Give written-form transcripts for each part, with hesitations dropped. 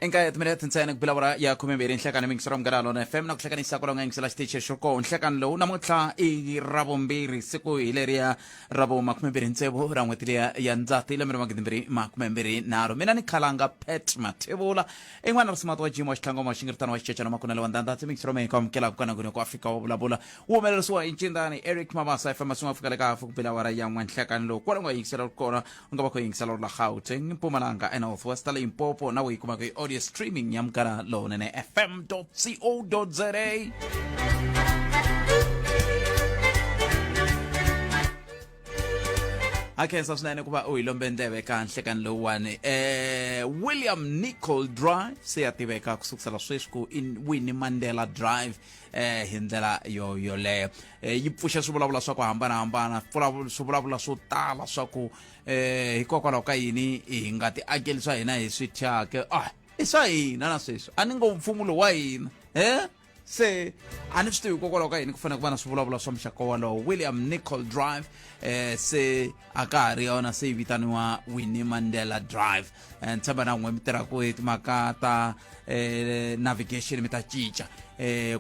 Enka timinete ntsena ku bila ya 12 nhlekani mingisero Munghana Lonene FM na ku hlekanisa kwalaho nga yingisela xitichi xo koho nhlekani lowu namuntlha i ravumbirhi siku hi leriya ra vo 26 ra n'hweti liya ya Ndzati lembe ra 2023. Mina ni khalanga Pat Mathebula i n'wana risimati wa Jim wa Xitlhangoma wa Xingiritana wa Xicecana Makunele wa Ndandhatsi mingisero mehe ku amukelaka ka nangoni ku Afrika wa vulavula wu humelerisiwa hi Ncindani Eric Mabasa FM masungu Afrika le ka hafu ku bila awara ya n'we nhlekani lowu kwala u nga yingisela kona u nga va kho yingisela ri la Gauteng, Mpumalanga and North West, Limpopo na u yi kumaka hi audio streaming ya Munghana Lowunene FM co za. A khensa swinene ku va u hi lombe ndleve ka nhlekani lowuwani. William Nicol Drive se ya tiveka ku sukusela sweswi ku i Winnie Mandela Drive. Hi ndlela yo yoleyo yi pfuxa swivulavula swa ku hambanahambana, swivulavula swo tala swa ku hikokwalaho ka yini hi nga ti akeli swa hina hi swi thyake. Ah, i swa hina na sweswi a ni ngo mfumo lowu wa hina se a ni swi tivi hikokwalaho ka yini ku fanele ku va na swivulavula swa muxaka wolowo. William Nicol Drive se a ka ha ri yona, se yi vitaniwa Winnie Mandela Drive. Ni tshemba na n'we mi tirhaka hi timhaka ta navigation mi ta cinca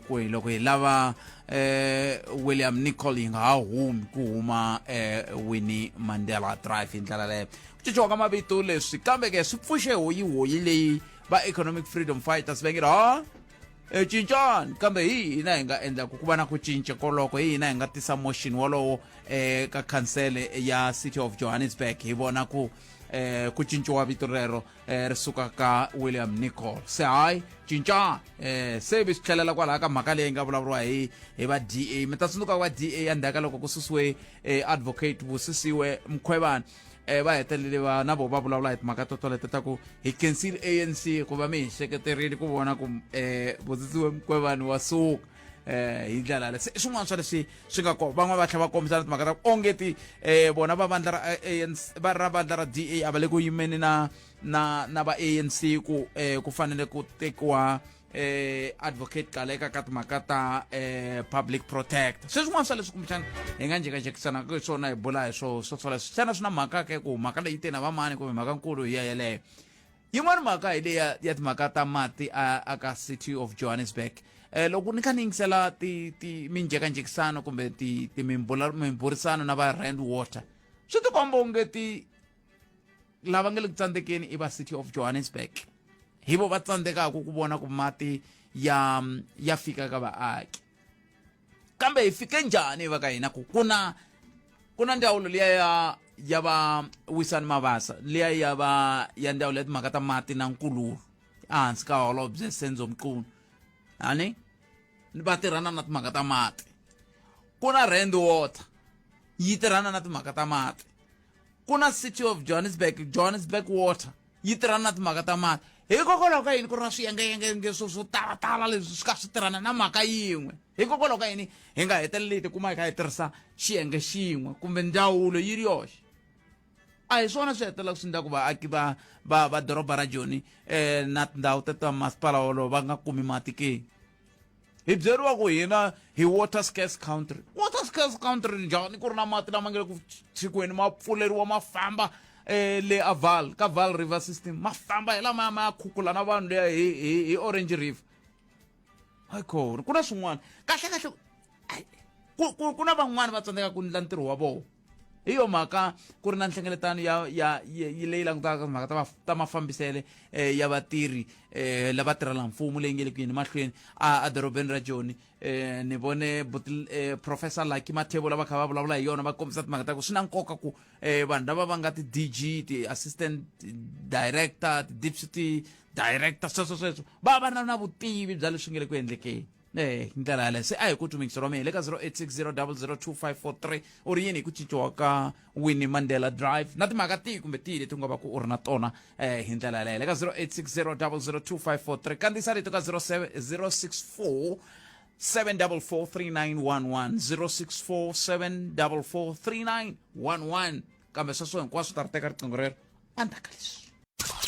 ku hi loko hi lava William Nicol yi nga ha humi ku huma Winnie Mandela Drive hi ndlela leyo. Ku cinciwa ka mavito leswi kambe ke swi pfuxe hoyihoyi leyi va Economic Freedom Fighters va nge ha e cincani, kambe hi hina hi nga endla ku va na ku cinca koloko, hi hina hi nga tisa motion wolowo ka khansele ya City of Johannesburg, hi vona ku ku cinciwa vito rero ri suka ka William Nicol. Se hayi cinca se vi swi tlhelela kwalaha ka mhaka leyi nga vulavuriwa hi va DA. Mi ta tsundzuka va DA endzhaku ka loko ku susiwe advocate Busisiwe Mkhwebane, va hetelele va na vo va vulavula hi timhaka to toleto ta ku hi khensile ANC ku va mi hi xeketerile ku vona ku Busisiwe Mkhwebane wa suka hi ndlela yaleyo. Se swin'wana swa leswi swi nga kona, van'wana va tlhela va kombisana timhaka ta ku onge ti vona va vandla ra ANC, va ra vandla ra DA a va le ku yimeni na va ANC ku ku fanele ku tekiwa advocate Gcaleka ka timhaka ta public protector. Se swin'wana swa leswi kumbexana hi nga njhekanjhekisana ka swona hi bula hi swo swoleswo, xana swi na mhaka ke ku mhaka leyi te na vamani kumbe mhaka nkulu hi ya yeleyo. Yin'wana mhaka hi leyi ya timhaka ta mati a ka City of Johannesburg. Loko ni kha ni yingisela ti minjhekanjhekisano kumbe ti mimburisano na va Rand Water, swi tikomba onge ti lava nga le ku tsandzekeni i va City of Johannesburg, hi vo va tsandzekaka ku vona ku mati ya fika ka vaaki. Kambe hi fike njhani va ka hina ku ku na ndzawulo liya ya va Wisani Mabasa, liya ya va ya ndzawulo ya timhaka ta mati na nkululo ehansi ka holobye Senzo Mchunu, ani va tirhana na timhaka ta mati. Ku na Rand Water yi tirhana na timhaka ta mati, ku na City of Johannesburg, Johannesburg Water yi tirhana na timhaka ta mati. Hikokwalaho ka yini ku ri na swiyengeyengeyenge swo talatala leswi swi ka swi tirhana na mhaka yin'we? Hikokwalaho ka yini hi nga heteleli hi tikuma hi kha hi tirhisa xiyenge xin'we kumbe ndzawulo yi ri yoxe? A hi swona swi hetelelaka swi endla ku vaaki va doroba ra Joni na tindhawu ta ta masipala wolowo va nga kumi mati ke? Hi byeriwa ku hina hi water scarce country. Water scarce country njhani ku ri na mati lama nga le ku tshikweni ma pfuleriwa ma famba le a Vaal, ka Vaal River system, ma famba hi lamaya ma ya khukhula na vanhu leya hi Orange River. Hayi khona ku na swin'wana kahle kahle ku na van'wani va tsandzekaka ku endla ntirho wa vona. Hi yo mhaka ku ri na nhlengeletano ya leyi langutaka timhaka ta mafambisele ya vatirhi lava tirhela mfumo leyi nge le ku yeni mahlweni a dorobeni ra Joni. Ni vone Professor Lucky Mathebula va kha va vulavula hi yona, va kombisa timhaka ta ku swi na nkoka ku vanhu lava va nga ti-DG, ti-assistant director, ti-deputy director, sweswo sweswo va va na vutivi bya leswi nge le ku endlekeni. Hi ndlela yaleyo se a hi ku tumingisa ra mina le ka 0860002543 u ri yini hi ku cinciwa ka Winnie Mandela Drive na timhaka tihi kumbe tihi leti u nga va ku u ri na tona hi ndlela yaleyo le ka 0860002543. Kandziyisa rito ka 064 7443911, 064 7443911. Kambe sweswo hinkwaswo ta ri teka riqingho rero endzhaku ka leswi.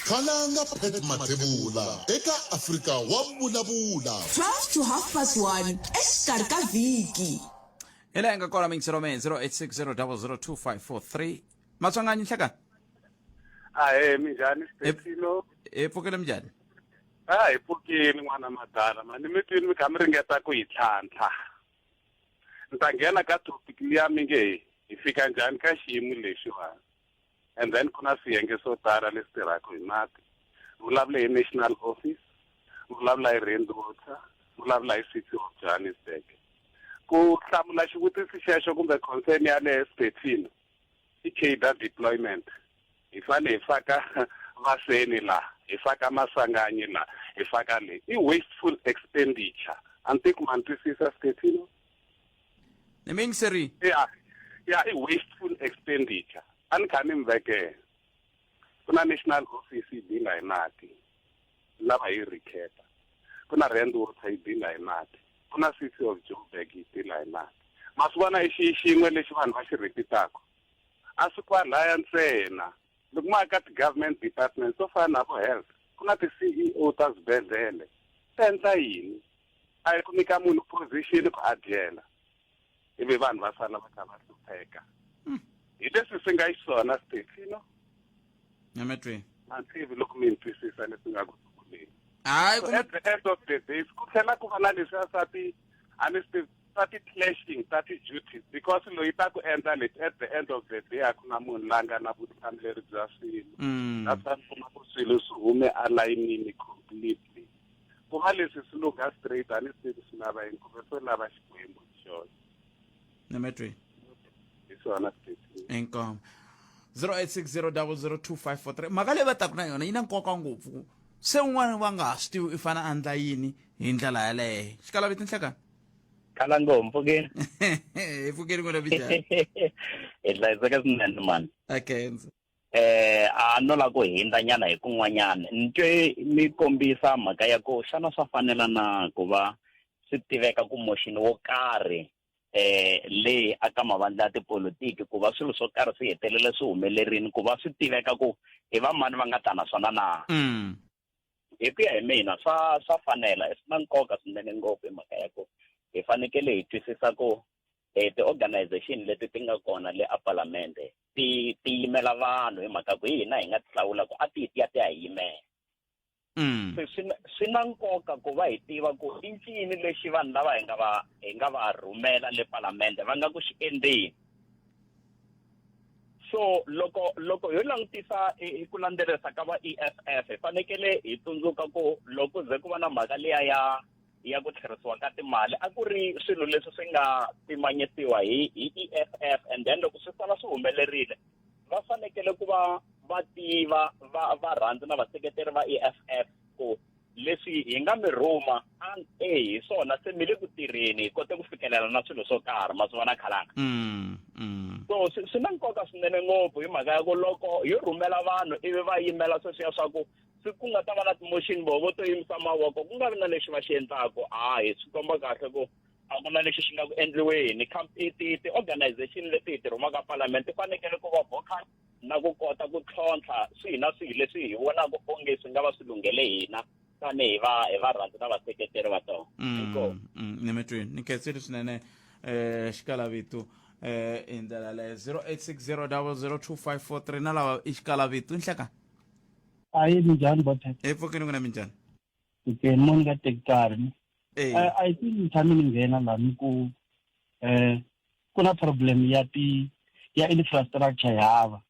Khalanga Pat Mathebula eka Afrika wa Vulavula. 12 to half past 1 exikarhi ka vhiki. Hi laha hi nga kona mingiselo mehe 0860002543. Matswanganyi nhlekani. Ahee, minjhani Sibesilo? Hi pfukile, minjhani? A hi pfukini n'wana madala mani mi twini mi kha mi ringeta ku hi tlhantlha. Ni ta nghena ka topic liya mi nge hi fika njhani ka xiyimo lexiwani. And then ku na swiyenge swo tala leswi tirhaka hi mati. Vulavula hi National Office, vulavula hi Rand Water, vulavula hi City of Johannesburg. Ku hlamula xivutiso xexo kumbe concern yaleyo Sibethini i cadre deployment. Hi fane hi faka vaseni la, hi faka masanganyi la, hi faka le. I wasteful expenditure. A ni tivi ku ma ni twisisa Sibethini? Ni mi yingiserile. Ya, ya i wasteful expenditure. A ni kha ni mi vekela. Ku na National Office yi dinga hi mati. Lava hi recap. Ku na Rand Water yi dinga hi mati. Ku na City of Joburg yi dinga hi mati. Ma swi vona i xi xin'we lexi vanhu va xi repeataka. A swi kwalaya ntsena. Loko ma ya ka ti-government departments to fana na vo health, ku na ti-CEO ta swibedhlele. Ti endla yini? A hi ku nyika munhu position ku a dyela. Ivi vanhu va sala va kha va hlupheka. Hi leswi swi nga xiswona Stephen, no? Nyametweni. A ni tivi loko mi ni twisisa leswi nga ku vuleni. Hayi So at the end of the day, ku tlhela ku va na leswiya swa ti a ni swi tivi swa ti-clashing ta ti-duties because loyi ta ku endla leswi at the end of the day a ku na munhu la nga na vutihlamuleri bya swilo. That's why mi kuma ku swilo swi hume alayinini completely. Ku va leswi swi lungha straight a ni swi tivi swi lava yini kumbe swo lava Xikwembu hi xona. Nyametweni. Hi swona Stephen. Inkomo. 0860002543 mhaka leyi va taku na yona yi na nkoka ngopfu se un'wana va nga ha swi tivi i fane a endla yini hi ndlela yaleyo xikalaviti nhlekani Khala ngopfu mpfukeni. Hi pfukeni n'wina minjhani? Hi hlayiseke swinene mani. Akenza. Eh a no la ku hindza nyana hi kun'wanyana ni twe mi kombisa mhaka ya ku xana swa fanela na ku va swi tiveka ku motion wo karhi eh le aka mavandla ya tipolitiki ku va swilo swo karhi swi hetelele swi humelerini ku va swi tiveka ku i va mani va nga ta na swona na. Hi ku ya hi mina swa swa fanela swi na nkoka swinene ngopfu hi mhaka ya ku hi fanekele hi twisisa ku eh, ti-organization leti ti nga kona le a palamende ti ti yimela vanhu hi mhaka ku hi hina hi nga ti hlawula ku a ti ti ya ti ya hi yimela. Se swi na, swi na nkoka ku va hi tiva ku i ncini lexi vanhu lava hi nga va hi nga va rhumela le palamende va nga ku xi endleni. So loko loko ho langutisa hi ku landzelerisa ka va EFF hi fanekele hi tsundzuka ku loko ze ku va na mhaka liya ya ya ku tlherisiwa ka timali a ku ri swilo leswi swi nga pimanyisiwa hi hi EFF and then loko swi sala swi humelerile va fanekele ku va va tiva va va rhandzi na vaseketeri va EFF ku leswi hi nga mi rhuma a e hi swona se mi le ku tirheni hi kote ku fikelela na swilo swo karhi ma swi vona khalanga. So swi swi na nkoka swinene ngopfu hi mhaka ya ku loko hi rhumela vanhu ivi va yimela sweswiya swa ku se ku nga ta va na ti-motion voho vo to yimisa mavoko ku nga vi na lexi va xi endlaku hayi swi komba kahle ku a ku na lexi xi nga ku endliweni. Ti-organization leti hi ti rhumaka palamende ti fanekele ku va vocal na ku kota ku tlhontlha swihi na swihi leswi hi vonaka onge swi nga va swi lunghele hina tanihi va hi varhandzi na vaseketeri va tona. Inkomu. Ni mi twini ni khensile swinene eh xikalavito eh hi ndlela leyo 0860002543 na lava i xikalavito nhleka. Ayi minjhani bothe? Hi pfukeni n'wina minjhani? Okay, mo ni nga teki nkarhi. I think ni tshame ni nghena laha ni ku eh ku na problem ya ti ya infrastructure hava.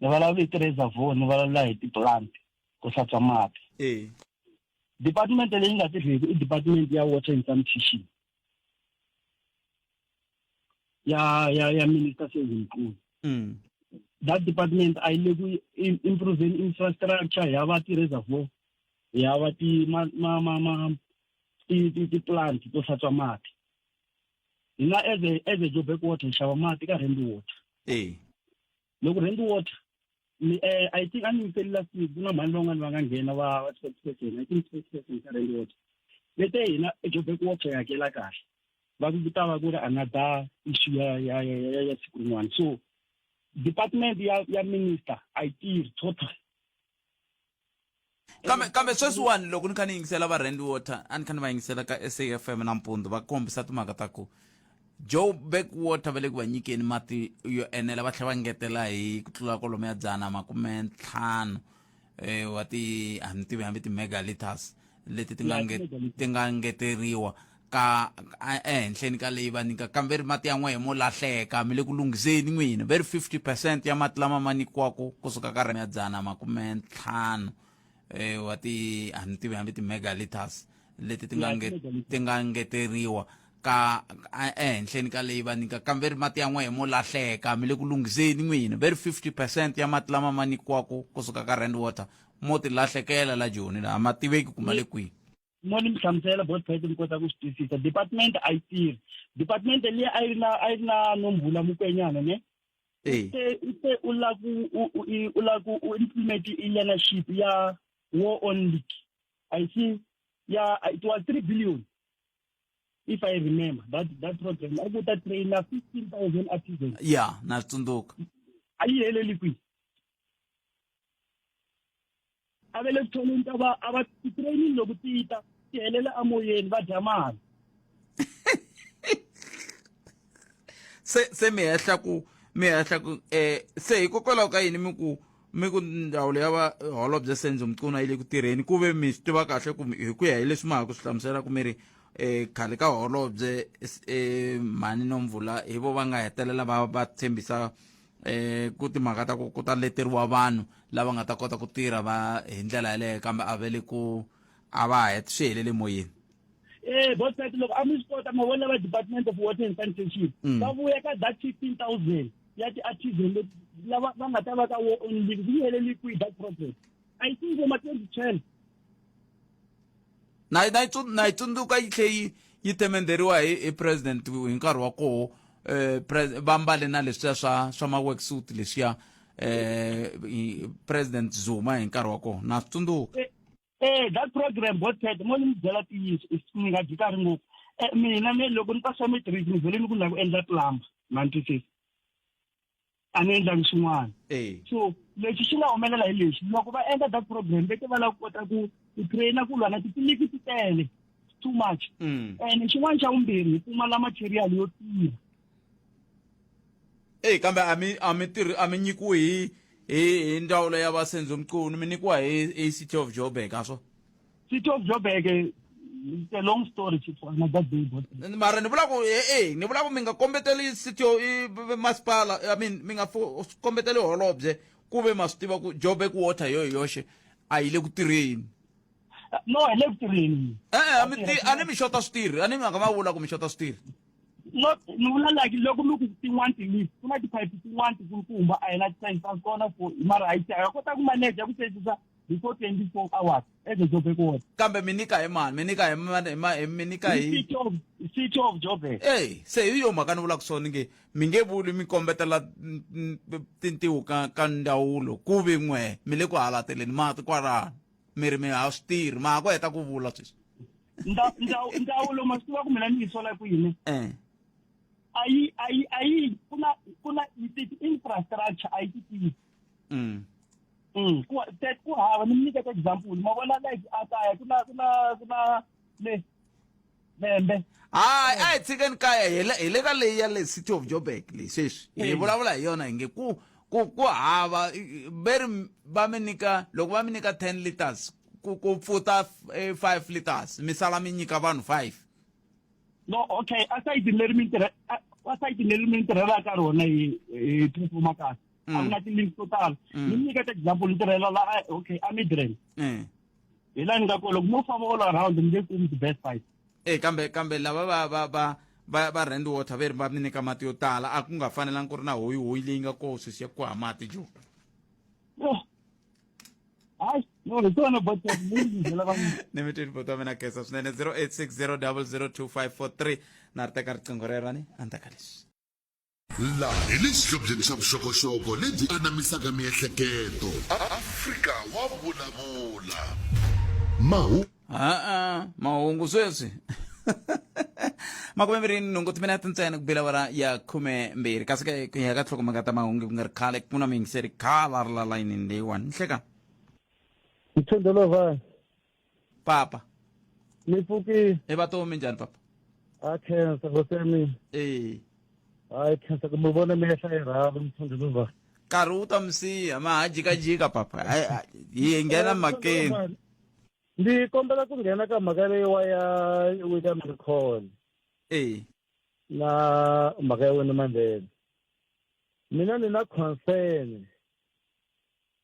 Ni vulavula hi ti-reservoir, ni vulavula hi ti-plant ku hlantswa mati. Department leyi nga tirheki i department ya water and sanitation ya ya ya Minister Senzo Mchunu. That department a yi le ku improveni infrastructure ya va ti-reservoir, ya va ti ma ma ma ma ti ti ti-plant to hlantswa mati. Hina as a Joburg Water hi xava mati ka Rand Water. Loko Rand Water ni I think a ni yingiseli last week ku na mhani van'wani va nga nghena va va spokesperson, I think spokesperson ka Rand Water. Lete hina Joburg Water hi hakela kahle. Va ku ta va ku ri another issue ya ya ya ya ya siku rin'wana. So department ya ya minister a yi tirhi total. Kambe kambe sweswiwani loko ni kha ni yingisela va Rand Water a ni kha ni va yingisela ka SAFM nampundzu va kombisa timhaka ta ku Joburg Water va le ku va nyikeni mati yo enela va tlhela va ngetela hi ku tlula kwalomu ya dzana makume ntlhanu. eh, wa ti a ni tivi hambi ti-megaliters leti ti nga Yeah, nge ti-megaliters. ti nga ngeteriwa ka ehenhleni ka leyi va nyika kambe ri mati ya n'wehe mo lahleka mi le ku lunghiseni n'wina ve ri 50 percent ya mati lama ma nyikiwaku kusuka ka ya dzana makumentlhanu eh, wa ti a ni tivi hambi ti-megaliters leti ti nga Yeah, nge ti-megaliters. ti nga ngeteriwa ka ehenhleni ka leyi va nyika kambe ri mati ya n'wehe mo lahleka mi le ku lunghiseni n'wina ve ri 50 percent ya mati lama ma nyikiwaku kusuka ka rand water mo ti lahlekela la joni laha ma tiveki ku ma le kwihi mo ni mi hlamusela bot mi kota ku swi twisisa department a yi tirhi department liya a yi ri na a yi ri na nomvula mukwenyana ne se u se u la ku u la ku u implement i learnership ya war on league i see ya it was 3 billion if i remember that that program a ku ta traina 15000 artisans ya na tsundzuka a yi heleli kwihi a va le ku tholeni ka va a va ti-training loko ti ta ti helela emoyeni va dya mali se se mi hehla ku mi hehla ku eh se hikokwalaho ka yini mi ku mi ku ndzawulo ya va holobye Senzo Mchunu yi le ku tirheni ku ve mi swi tiva kahle ku hi ku ya hi leswi ma ha ku swi hlamusela ku mi ri eh khale ka holobye eh mhani Nomvula hi vo va nga hetelela va va tshembisa eh ku timhaka ta ku ku ta leteriwa vanhu lava nga ta kota ku tirha va hi ndlela yaleyo kambe a ve le ku a va het swi helele moyeni eh both side loko a mi swi kota ma vona va department of water and sanitation mm. va vuya ka that 15000 ya ti-artisan lava va nga ta va ka wo only yi heleli kwihi that process i think ma 2012 na na na yi tsundzuka yi tlhe yi yi themenderiwa hi hi president hi nkarhi wa koho eh va mbale na leswiya swa swa ma worksuit leswiya eh president Zuma hi nkarhi wa kona na swi tsundzuka eh, eh that program bot said mo ni mi byela ntiyiso ni nga dyi karhi ngopfu eh, mina ne loko ni pasa matric ni vhele ni ku ni lava ku endla plumber ma ni twisisa a ni endlangi swin'wana so lexi xi nga humelela hi lexi loko va endla that program vete va lava ku kota ku ku traina ku lwa na titliliniki ti tele too much mm. and xin'wana xa vumbirhi hi pfumala material yo tirha eyi kambe a mi a mi tirhi a mi nyikiwi hi hi hi ndzawulo ya va Senzo Mchunu mi nyikiwa hi hi City of Joburg a swo City of Joburg it's a long story Chifana that day but mara ni vula ku e eh, ni vula ku mi nga kombeteli city masipala i mean mi nga kombeteli holobye ku ve ma swi tiva ku Joburg water yo hi yoxe a yi le ku tirheni no hi le ku tirheni e-e a mi a ni mi xota switirhi a ni mi nga va vula ku mi xota switirhi no ni vula like loko mi ku tin'wana ti-leaf ku na tiphayiphi tin'wana tikulukumba a hi na ti-size ta kona for mara a yi ya kota ku manage ku checisa before 24 hours as a Joburg water kambe mi nyika hi mani mi nyika hi mani hi ma mi nyika hi City of City of Joburg ey se hi yo mhaka ni vulaka swona nge mi nge vuli mi kombetela tintiho ka ka ndzawulo ku ve n'we mi le ku halateleni mati kwalano mi ri mi ha swi tirhi ma ha ku heta ku vula sweswi ndzawulo ma swi tiva ku mina ni yi sola ku yini eh a yi a yi a yi ku na ku na infrastructure a yi ti tivi mm. Mm, ku ku hava ni mi nyiketa example ma vona like a kaya ku na ku na ku na le lembe hayi a hi tshikeni kaya hi le hi le ka leyi ya le city of joburg leyi sweswi hi vulavula hi yona hi nge ku ku ku hava ve ri va mi nyika loko va mi nyika 10 liters ku ku pfuta 5 eh, liters mi sala mi nyika vanhu 5 no okay asayitini leri mi tirha asayitini leri mi tirhelaka rona hi hi performa kahle a ku na ti-links to tala mm. ni nyiketa example ni tirhela la eh, okay a midrand mm. hi laha ni nga kona loko mo famba all around mi nge kumi the-best fight e kambe kambe lava va va va va va rand water ve ri va mi nyika mati yo tala a ku nga fanelangi ku ri na hoyi hoyi leyi nga koho sweswi ya ku ha mati jo hayi no hi swona bot ni mi twini bot wa mina khensa swinene 0860 002543 na ri teka riqingho rero ni andzaka leswi Laha hi le xihlobyeni xa vuxokoxoko lebyi anamisaka miehleketo. Afrika wa vulavula. Mahu. Ha-a, mahungu sweswi makumembirhi nhungu timinete ntsena ku bela awara ya khumembirhi kasi ke ku ya ka nhlokomhaka ta mahungu ku nga ri khale ku na muyingiseri khala ri la layinini leyiwani nhleka Mthondolova papa ni pfukile i vatomi minjhani papa a khensa nkosi ya mina ee hayi khensa ku mi vona mi yehla yi rhava mthondolova Nkarhi wu ta mi siya ma ha jikajika papa. Hi nghena mhakeni. Ndzi kombela ku nghena ka mhaka leyiwa ya William Recall. Eh. Na mhaka ya Winnie Mandela. Mina ni na concern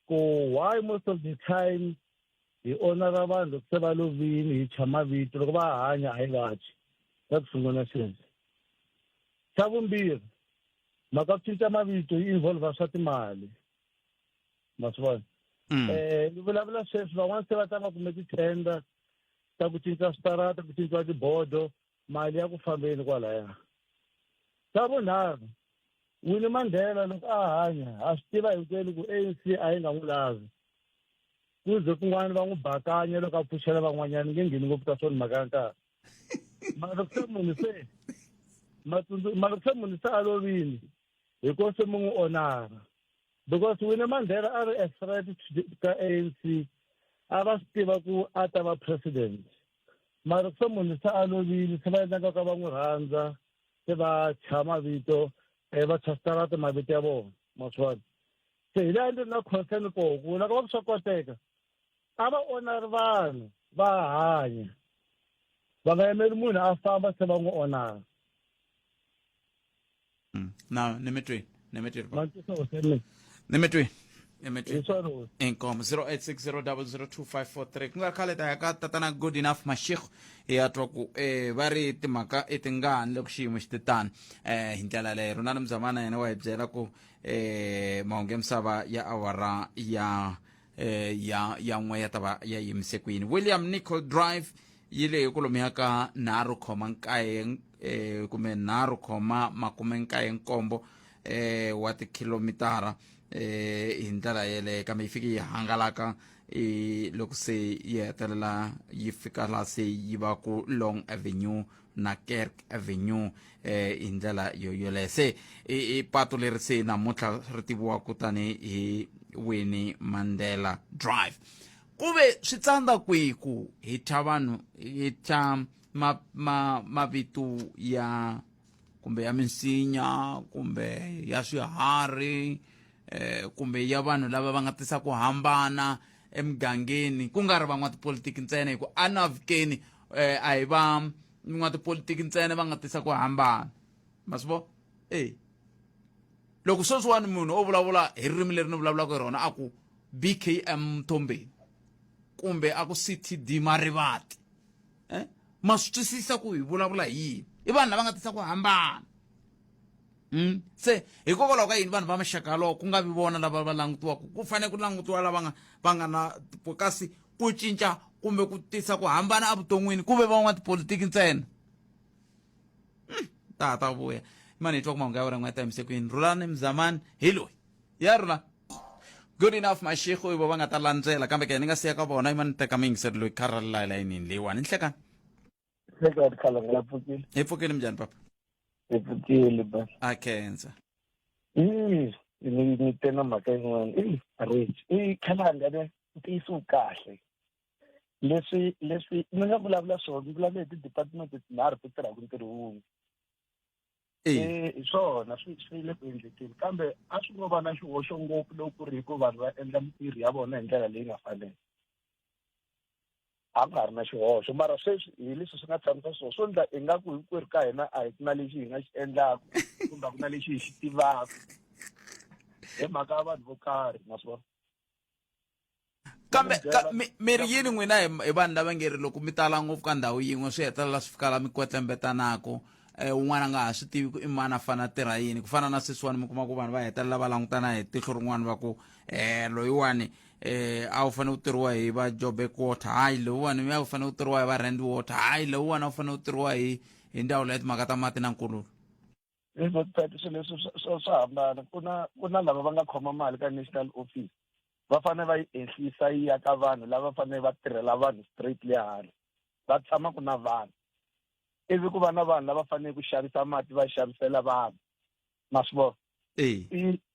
ku why most of the time hi onara vanhu loko se va lovile hi thya mavito loko va hanya a hi va thyi xa ku sungula xexo. Xa vumbirhi mhaka ku cinca mavito yi involve swa timali ma swi vona. Ni vulavula sweswi van'wana se va ta va kume ti-tender ta ku cinca switarata ku cinciwa tibodo mali ya ku fambeni kwalaya. Xa vunharhu Winnie Mandela loko a hanya ha swi tiva hinkwenu ku ANC a yi nga n'wi lavi ku ze kun'wana va n'wi bakanya loko a pfuxela van'wanyana nge ngheni ngopfu ka swona mhaka ya nkarhi. Mara loko se munhu se mara loko se munhu se a lovile hi ko se mi n'wi onara because Winnie Mandela a ri a threat ka ANC a va swi tiva ku a ta va president mara loko se munhu se a lovile se va endla ka va n'wi rhandza se va thya mavito va thya switarata mavito ya vona ma swi vona. Se hi laha ndzi ri na concern koho ku loko va ku swa koteka a va onari vanhu va hanya va nga yimeli munhu a famba se va n'wi onara. Na ni mi twini ni mi twini ni mi twini ni mi twini inkomo 0860002543 ku nga khale ta ya ka tatana Good Enough Mashiko hi ya twa ku va ri timhaka i tingani loko xiyimo xi titani hi ndlela yaleyo. Rona ni Mzamana yena wa hi byela ku mahungu ya misava ya awara ya ya ya n'we ya ta va ya yimise ku yini. William Nicol Drive yi le kwalomuya ka 3.9 kumbe 3.97 wa tikhilomitara hi ndlela yeleyo, kambe yi fike yi hangalaka loko se yi hetelela yi fika laha se yi va ku Long Avenue na Kerk Avenue hi ndlela yo yoleyo. Se i patu leri se namuntlha ri tiviwaka tani hi Winnie Mandela Drive. Ku ve swi tsandza kwihi ku hi thya vanhu hi thya ma, ma, mavito ya kumbe ya minsinya kumbe ya swiharhi kumbe ya vanhu lava va nga tisa ku hambana emugangeni ku nga ri van'watipolitiki ntsena hi ku anavukeni a hi va n'watipolitiki ntsena va nga tisa ku hambana ma swi vona. Loko sweswiwani munhu o vulavula hi ririmi leri ni vulavulaka hi rona a ku BKM Mthombeni kumbe a ku CTD Marivati ma swi twisisa ku hi vulavula hi yini i vanhu lava nga tisa ku hambana. Se hikokwalaho ka yini vanhu va maxaka yalowo ku nga vi vona lava va langutiwaka ku fanele ku langutiwa lava nga va nga na kasi ku cinca kumbe ku tisa ku hambana evuton'wini ku ve van'watipolitiki ntsena. Ta ta vuya mani hi twa ku mahungu ya wena n'we ta yimise ku yini. Rhulani Mzamani hi loyi ya rhula Good Enough Mashiko ivo va nga ta landzela kambe ke ni nga siya ka vona i mani teka muyingiseri loyi kha ra layinini leyiwani nhlekani. Nhlekani khala nga pfukile. Hi pfukile minjhani papa? Hi pfukile ba. A khensa. Ni ni te na mhaka yin'wana i rich i khalanga ne ntiyiso wu kahle leswi leswi ni nga vulavula swona ni vulavula hi ti-department tinharhu ti tirhaka ntirho wun'we. Hi swona swi swi le ku endlekeni kambe a swi ngo va na xihoxo ngopfu loko ku ri hi ku vanhu va endla mintirho ya vona hi ndlela leyi nga fanela. A ku nga ri na xihoxo mara sweswi hi leswi swi nga tshamisa swona swo endla ingaku hinkwerhu ka hina a hi ku na lexi hi nga xi endlaka kumbe a ku na lexi hi xi tivaka hi mhaka ya vanhu vo karhi ma swi vona. Kambe mi ri yini n'wina hi vanhu lava nge ri loko mi tala ngopfu ka ndhawu yin'we swi hetelela swi fika la mi kwetlembetanaka un'wana a nga ha swi tivi ku i mani a fanele a tirha yini ku fana na sweswiwani mi kuma ku vanhu va hetelela va langutana hi tihlo rin'wana va ku loyiwani a wu fanele ku tirhiwa hi va Joburg Water, hayi loyiwani a wu fanele ku tirhiwa hi va Rand Water, hayi loyiwani a wu fanele ku tirhiwa hi hi ndzawulo ya timhaka ta mati na nkululo. Swilo leswi swa hambana ku na ku na lava va nga khoma mali ka national office va fanele va yi ehlisa yi ya ka vanhu lava fanele va tirhela vanhu straight le handle va tshamaka na vanhu ivi ku va na vanhu lava fanele ku xavisa mati va xavisela vanhu ma swi vona.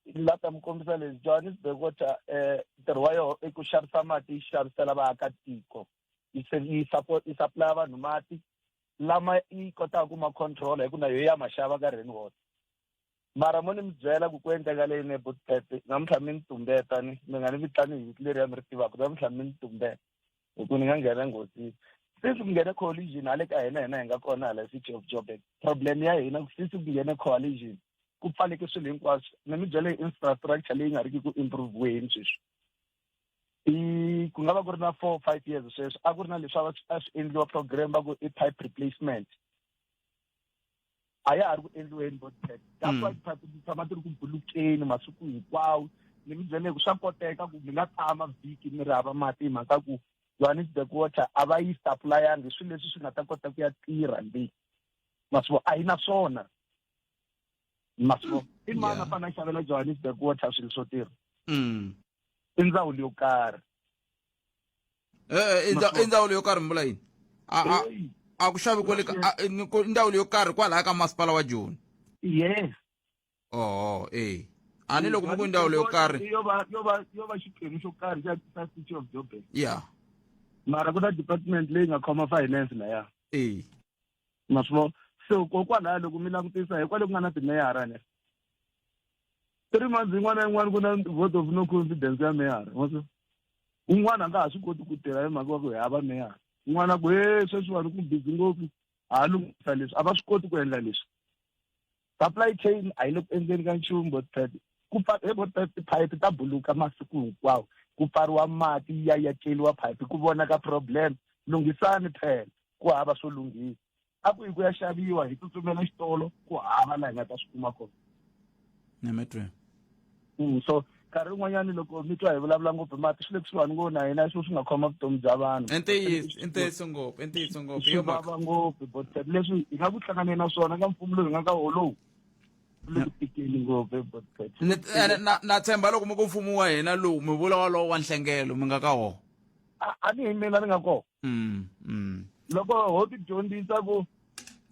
I la ta mi kombisa leswi Johannesburg Water ntirho wa yona i ku xavisa mati yi xavisela vaakatiko yi yi support yi supply vanhu mati lama yi kotaka ku ma control hi ku na yo ya ma xava ka Rand Water. Mara mo ni mi byela ku ku endleka leyi ne botpet namuntlha mi ni tumbeta ni mi nga ni vitani hi vito leriya mi ri tivaka namuntlha mi ni tumbeta hi ku ni nga nghena enghozini. Since ku nghene coalition hale ka hina hina hi nga kona hala City of Joburg problem ya hina since ku nghene coalition ku pfaleke swilo hinkwaswo ni mi byele infrastructure leyi nga riki ku improviweni sweswi i ku nga va ku ri na 4 5 years sweswi a ku ri na leswi a swi endliwa program va ku i pipe replacement a ya ha ri ku endliweni vo tech that's why tiphayiphi ti tshama ti ri ku bulukeni masiku hinkwawo ni mi byele ku swa koteka ku mi nga tshama vhiki mi ri hava mati hi mhaka ku Johannesburg Water a va yi supply-angi swilo leswi swi nga ta kota ku ya tirha le masivo a yi na swona masivo i mani a fanele a xavela Johannesburg Water swilo swo tirha i ndzawulo yo karhi Eh, i ndzawulo yo karhi mi vula yini a ku xavi kwale ndzawulo yo karhi kwalaya ka masipala wa Joni yes oh eh a ni loko mi ku ndzawulo yo karhi yo va yo va yo va xiphemu xo karhi xa xa City of Joburg yeah mara ku na department leyi nga khoma finance laya eh ma swi vona so kokwalaya loko mi langutisa hikwale ku nga na timeyara ne 3 months yin'wana na yin'wana ku na vote of no confidence ya meyara ma swi un'wana a nga ha swi koti ku tirha hi mhaka wa ku hi hava meyara un'wana ku he sweswiwani ku busy ngopfu ha lunghisa leswi a va swi koti ku endla leswi supply chain a yi le ku endleni ka nchumu botpet ku he botpet tiphayiphi ta buluka masiku hinkwawo ku pfariwa mati ya ya celiwa phayiphi ku vonaka problem lunghisani phela ku hava swo lunghisa a ku yi ku ya xaviwa hi tsutsumela xitolo ku hava laha hi nga ta swi kuma kona nemetweni So nkarhi wun'wanyani loko mi twa hi vulavula ngopfu hi mati swi le kusuhani ngo na hina swo swi nga khoma vutomi bya vanhu i ntiyiso i ntiyiso ngopfu i ntiyiso ngopfu swi vava ngopfu but leswi hi nga ku hlanganeni na swona ka mfumo lowu hi nga ka wolowu le ku tikeni ngopfu but na tshemba loko mi ku mfumo wa hina lowu mi vula walowo wa nhlengelo mi nga ka wona a ni hi mina ni nga kona Loko ho ti dyondzisa ku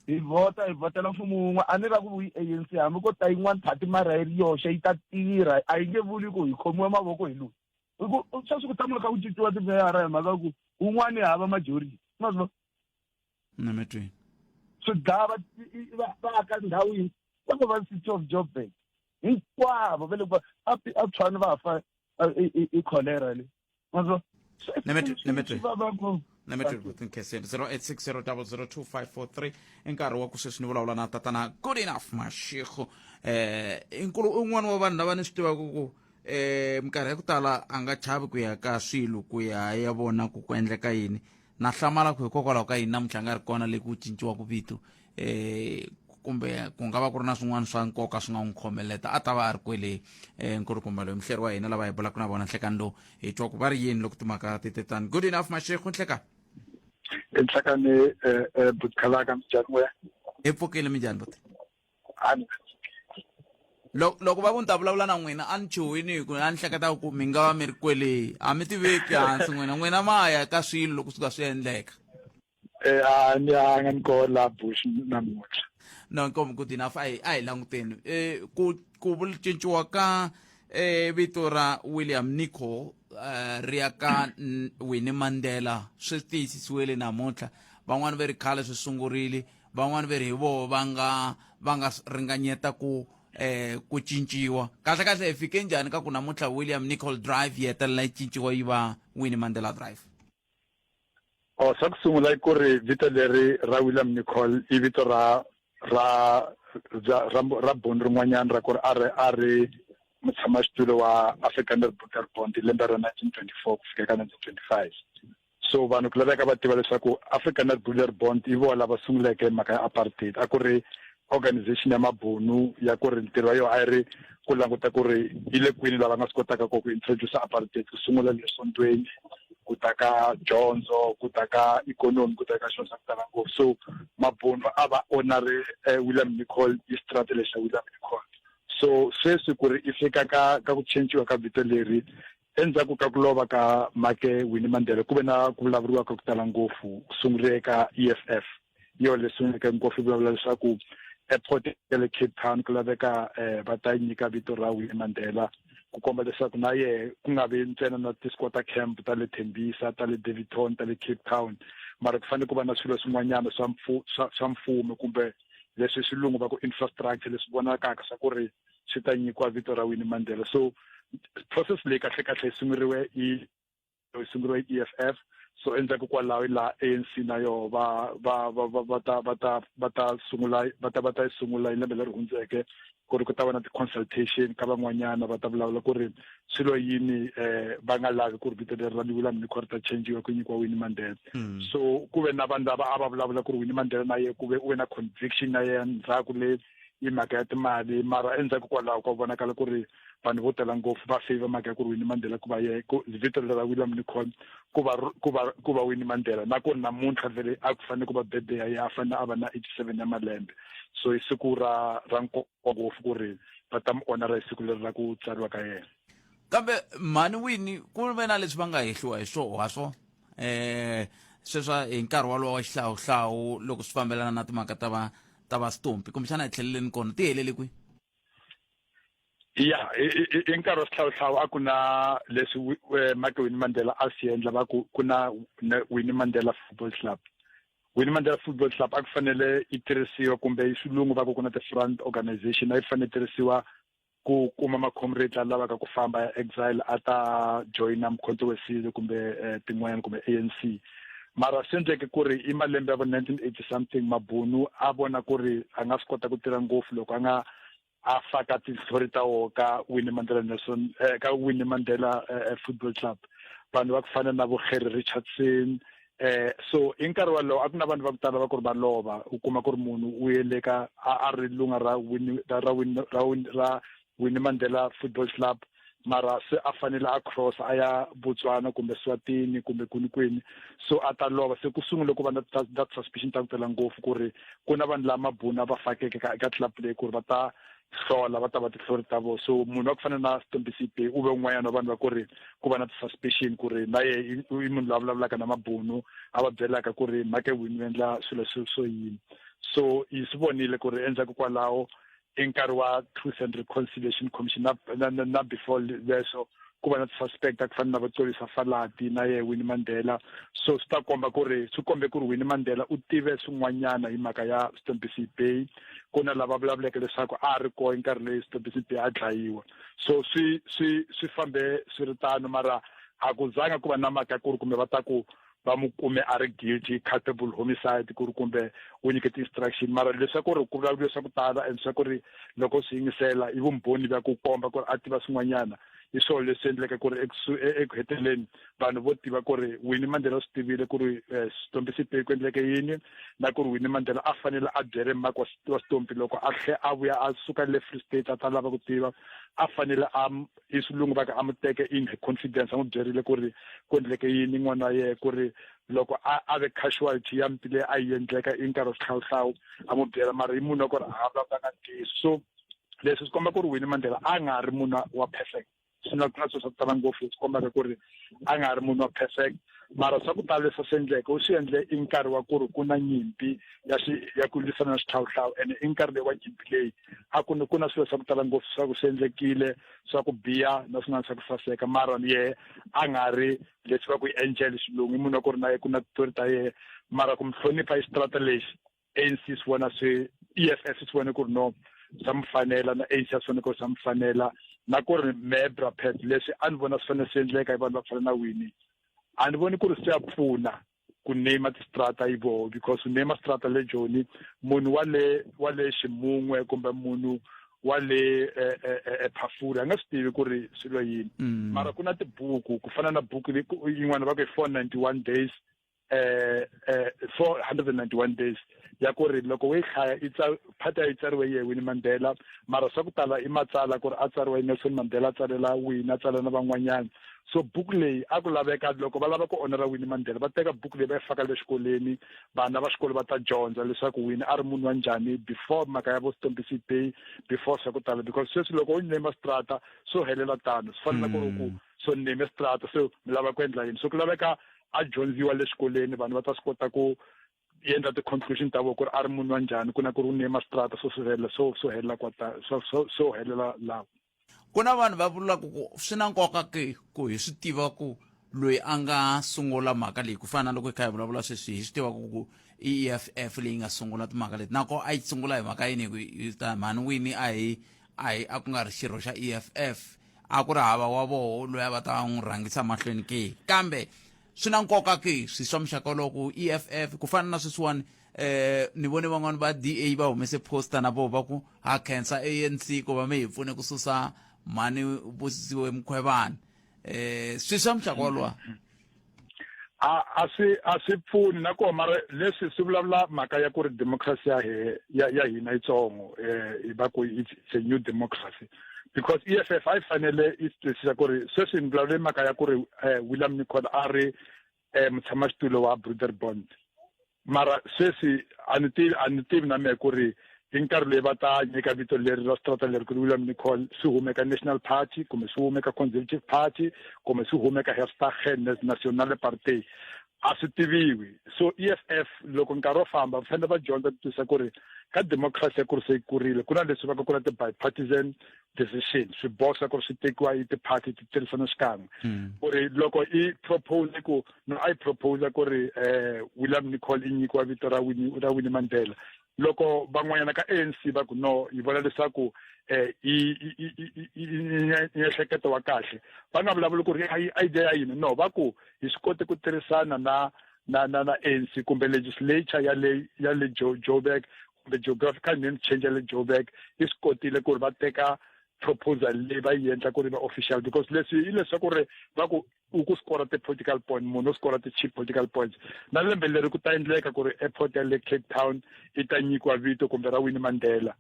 hi vhota hi vhotela mfumo wun'we a ni ra ku vuyi ANC hambi ko ta yin'wana party mara yi ri yoxe yi ta tirha a yi nge vuli ku hi khomiwe mavoko hi loyi hi ku sweswi ku tshama kha ku cinciwa timeyara hi mhaka ku wun'wani hava majority ma swi vona nametweni swi dlaya va aka ndhawu yini va va City of Joburg hinkwavo va le ku a Tshwane va fa i cholera le ma swi vona nemetri 0860002543 i nkarhi wa ku sweswi ni vulavula na tatana Good Enough Mashego inkulu un'wana wa vanhu lava ni swi tivaka ku minkarhi ya ku tala a nga chavi ku ya ka swilo ku ya ya vona ku ku endleka yini na hlamala ku hikokwalaho ka yini namuntlha nga ri kona le ku cinciwaka vito kumbe ku nga va ku ri na swin'wana swa nkoka swi nga n'wi khomeleta a ta va a ri kwele nkulukumba loyi muhleri wa hina lava hi bulaka na vona nhlekani lowu hi twa ku va ri yini loko timhaka ti te tani Good Enough Mashego nhlekani Nhlekani butkalaka minjhani n'we hi pfukile minjhani buti loko va ku ni ta vulavula na n'wina a ni chuhwini hi ku a ni hleketa ku mi nga va mi ri kwele a mi tiveki hansi n'wina n'wina ma ya ka swilo loko suka swi endleka A ni yanga ni koho la bush namuntlha No nkomo Good Enough a hi a hi languteni ku ku cinciwa ka vito ra William Nicol ri ya ka Winnie Mandela swi tiyisisiwile namuntlha van'wani ve ri khale swi sungurile van'wani ve ri hi voho va nga va nga ringanyeta ku ku cinciwa kahle kahle hi fike njhani ka ku namuntlha William Nicol Drive yi hetelela yi cinciwa yi va Winnie Mandela Drive Oh, xa ku sungula i ku ri vito leri ra William Nicol i vito ra ra ra ra bond rin'wanyana ra ku ri a ri a ri mutshamaxitulu wa Afrikaner Broederbond hi lembe ra 1924 ku fika eka 1925 so vanhu ku laveka va tiva leswaku Afrikaner Broederbond i vona lava sunguleke mhaka ya apartheid a ku ri organization ya mabunu ya ku ri ntirho wa yona a yi ri ku languta ku ri yi le kwini lava nga swi kotaka ku ku introduce apartheid ku sungula le sontweni ku ta ka dyondzo ku ta ka ikhonomi ku ta ka swilo swa ku tala ngopfu so mabunu a va onare William Nicol i xitrata lexa William Nicol so sweswi ku ri i fika ka ka ku cinciwa ka vito leri endzhaku ka ku lova ka make Winnie Mandela ku ve na ku vulavuriwa ka ku tala ngopfu ku sungule eka EFF yo leswi sunguleke ngopfu yi vulavula leswaku airport ya le Cape Town ku laveka va ta nyika vito ra Winnie Mandela ku komba leswaku na yehe ku nga vi ntsena na ti-squatter camp ta le Tembisa ta le Daveyton ta le Cape Town mara ku fanele ku va na swilo swin'wanyana swa swa swa mfumo kumbe leswi xilungu va ku infrastructure leswi vonakaka swa ku ri swi ta nyikiwa vito ra Winnie Mandela so process leyi kahle kahle yi sunguriwe yi yi sunguriwe hi EFF so endzhaku kwalaho laha ANC na yoho va va va va va ta va ta va ta sungula va ta va ta yi sungula hi lembe leri hundzeke ku ri ku ta va na ti-consultation ka van'wanyana va ta vulavula ku ri swilo yini um va nga lavi ku ri vito leri ra William Nicol ri ta changiwa ku nyikiwa Winnie Mandela mm. so ku ve na vanhu lava a va vulavula ku ri Winnie Mandela na ye ku ve u ve na conviction na yena ndzhaku le hi mhaka ya timali mara endzhaku kwalaho ka vonakala ku ri vanhu vo tala ngopfu va favor mhaka ya ku ri Winnie Mandela ku va ye ku vito leri ra William Nicol ku va ku va ku va Winnie Mandela na ku ri namuntlha vhele a ku fanele ku va birthday ya yena a fanele a va na 87 ya malembe so i siku ra ra nkoka ngopfu ku ri va ta mu honora hi siku leri ra ku tsariwa ka yena kambe mhani wini ku ve na leswi va nga hehliwa hi swoho ha swona eh sweswa hi nkarhi walowo wa xihlawuhlawu loko swi fambelana na timhaka ta va ta va stompi kumbexana hi tlheleleni kona ti helele kwihi ya hi nkarhi wa xihlawuhlawu a ku na leswi eh, Mike Winnie Mandela a swi endla va ku ku na Winnie Mandela Football Club Winnie Mandela Football Club a ku fanele yi tirhisiwa kumbe hi xilungu va ku ku na ti-front organization a yi fanele tirhisiwa ku kuma ma-comrade la lavaka ku famba ya exile a ta joyina Mkhonto Wesizwe kumbe eh, tin'wanyana kumbe ANC mara swi endleke ku ri i malembe ya vo 1980 something mabunu a vona ku ri a nga swi kota ku tirha ngopfu loko a nga a faka tinhlori ta woho ka Winnie Mandela Nelson eh, ka Winnie Mandela eh, eh Football Club vanhu va ku fana na vo Harry Richardson eh so hi nkarhi wolowo a ku na vanhu va ku tala va ku ri va lova u kuma ku ri munhu u yele ka a ri lunga ra Winnie ra ra Winnie ra ra Winnie Mandela Football Club mara se a fanele a cross a ya Botswana kumbe Swatini kumbe kwini kwini so a ta lova se ku sungule ku va na that suspicion ta ku tala ngopfu ku ri ku na vanhu lama mabunu va fakeke ka eka club leyi ku ri va ta hlola va ta va tinhlori ta vona so munhu wa ku fana na Stompie Seipei u ve un'wanyana wa vanhu va ku ri ku va na ti-suspicion ku ri na ye i munhu loyi a vulavulaka na mabunu a va byelaka ku ri mhaka wini u endla swilo swo yini so hi swi vonile ku ri endzhaku kwalaho i nkarhi wa truth and reconciliation commission na, na, na, na before leswo ku va na ti-suspect a ku fana na va Xolisa Falati na ye Winnie Mandela so swi ta komba ku ri swi kombe ku ri Winnie Mandela u tive swin'wanyana hi mhaka ya Stompie Seipei ku na lava vulavuleke leswaku a ri koho hi nkarhi leyi Stompie Seipei a dlayiwa so swi swi swi fambe swi ri tano mara a ku zanga ku va na mhaka ku ri kumbe va ta ku va mu kume a ri guilty culpable homicide ku ri kumbe u nyike ti-instruction mara leswaku ri ku vulavuriwe swa ku tala and swa ku ri loko swi yingisela i vumbhoni bya ku komba ku ri a tiva swin'wanyana hi swona leswi endleke ku ri eku heteleleni vanhu vo tiva ku ri Winnie Mandela swi tivile ku ri eh, Stompie Seipei ku endleke yini na ku ri Winnie Mandela a fanele a byele Mark wa Stompie loko a tlhe a vuya a suka le Free State a ta lava ku tiva a fanele a hi xilungu va ka a mu teke in confidence a n'wi byerile ku ri ku endleke yini n'wana wa yena ku ri loko a a ve casualty ya mpi leyi a yi endleka i nkarhi wa xihlawuhlawu a n'wi byela mara i munhu wa ku ri a vulavulanga ntiyiso so leswi swi komba ku ri Winnie Mandela a nga ri munhu wa perfect swi na ku na swilo swa ku tala ngopfu leswi kombaka ku ri a nga ri munhu wa perfect mara swa ku tala leswi swi endleke u swi endle i nkarhi wa ku ri ku na nyimpi ya xi ya ku lwisana na xihlawuhlawu ene i nkarhi leyi wa nyimpi leyi a ku ku na swilo swa ku tala ngopfu swa ku swi endlekile swa ku biha na swin'wana swa ku saseka mara yehe a nga ri leswi va ku i angel xilungu i munhu wa ku ri na ye ku na titori ta yehe mara ku mi hlonipha i xitrata lexi ANC swi vona swi EFF swi vone ku ri no swa mi fanela na ANC swi vone ku ri swa mi fanela na ku ri mebra pet leswi a ni vona swi fanele swi endleka hi vanhu va ku fana na Winnie a ni voni ku ri swi ya pfuna ku name tistrata yi voho because u name strata le Joni munhu wa le wa le Ximun'we kumbe munhu wa le eh, eh, eh, ephafuri a nga swi tivi ku ri swilo yini mm. mara ku na tibuku ku fana na buku yin'wana va ku i 491 days eh eh 491 days ya ku ri loko wo yi hlaya yi phata yi tsariwe ye Winnie Mandela mara swa ku tala i matsala ku ri a tsariwa hi Nelson Mandela a tsalela Winnie a tsalela na van'wanyana so buku leyi a ku laveka loko va lava ku onera Winnie Mandela va teka buku leyi va yi faka le xikolweni vana va xikolo va ta dyondza leswaku Winnie a ri munhu wa njhani before mhaka ya vo Stompie Seipei before swa ku tala because sweswi loko u name strata swo helela tano swi fana na ku ri ku mm. so name strata so mi lava ku endla yini so ku laveka a dyondziwa le xikolweni vanhu va ta swi kota ku endla ti-conclusion ta vona ku ri a ri munhu wa njhani ku na ku ri u name strata swo swi helela swo swo helela kwata swo swo swo helela laha ku na vanhu va vulaka ku swi na nkoka ke ku hi swi tiva ku loyi a nga sungula mhaka leyi ku fana na loko hi kha hi vulavula sweswi hi swi tivaka ku i EFF leyi nga sungula timhaka leti nako a yi sungula hi mhaka yini hi ku ta mhani wini a hi a hi a ku nga ri xirho xa EFF a ku ri hava wa voho loyi a va ta n'wi rhangisa mahlweni ke kambe swi na nkoka ke swi swa muxaka wolowo ku EFF ku fana na sweswiwani eh ni vone van'wani va DA va humese poster na voho va ku ha khensa ANC ku va mi hi pfune ku susa mhani Busisiwe Mkhwebane eh swi swa muxaka wolowo a a swi a swi pfuni na kona mara leswi swi vulavula mhaka ya ku ri democracy ya he ya, ya hina yitsongo eh va ku it's, it's a new democracy because EFF a yi fanele yi swi twisisa ku ri sweswi ni vulavule mhaka ya ku ri eh, William Nicol a ri eh, mutshamaxitulu wa Broederbond mara sweswi a ni tivi a ni tivi na mehe ku ri hi nkarhi loyi va ta nyika vito leri ra switrata leri ku ri William Nicol swi hume ka National Party kumbe swi hume ka Conservative Party kumbe swi hume ka Herstagen Nationale Party a swi tiviwi so EFF loko nkarhi wo famba va fanele va dyondza ku twisisa ku ri ka democracy ya ku ri se yi kurile ku na leswi va ka ku na ti-bipartisan decision swiboho swa ku ri swi tekiwa hi ti-party ti tirhisana xikan'we hmm. ku ri loko i propose ku no a yi propose ku ri um William Nicol i nyikiwa vito ra Winnie ra Winnie Mandela loko van'wanyana ka ANC va ku no hi vona leswaku eh i i miehleketo wa kahle va nga vulavuli ku ri idea ya yini no va ku hi swi kote ku tirhisana na na na na ANC kumbe legislature ya le ya le Joburg kumbe geographical name change ya le Joburg yi swi kotile ku ri va teka proposal leyi va yi endla ku ri va official because leswi hi leswaku ri va ku u ku score ti-political point munhu u score ti-cheap political points na lembe leri ku ta endleka ku ri airport ya le Cape Town yi ta nyikiwa vito kumbe ra Winnie Mandela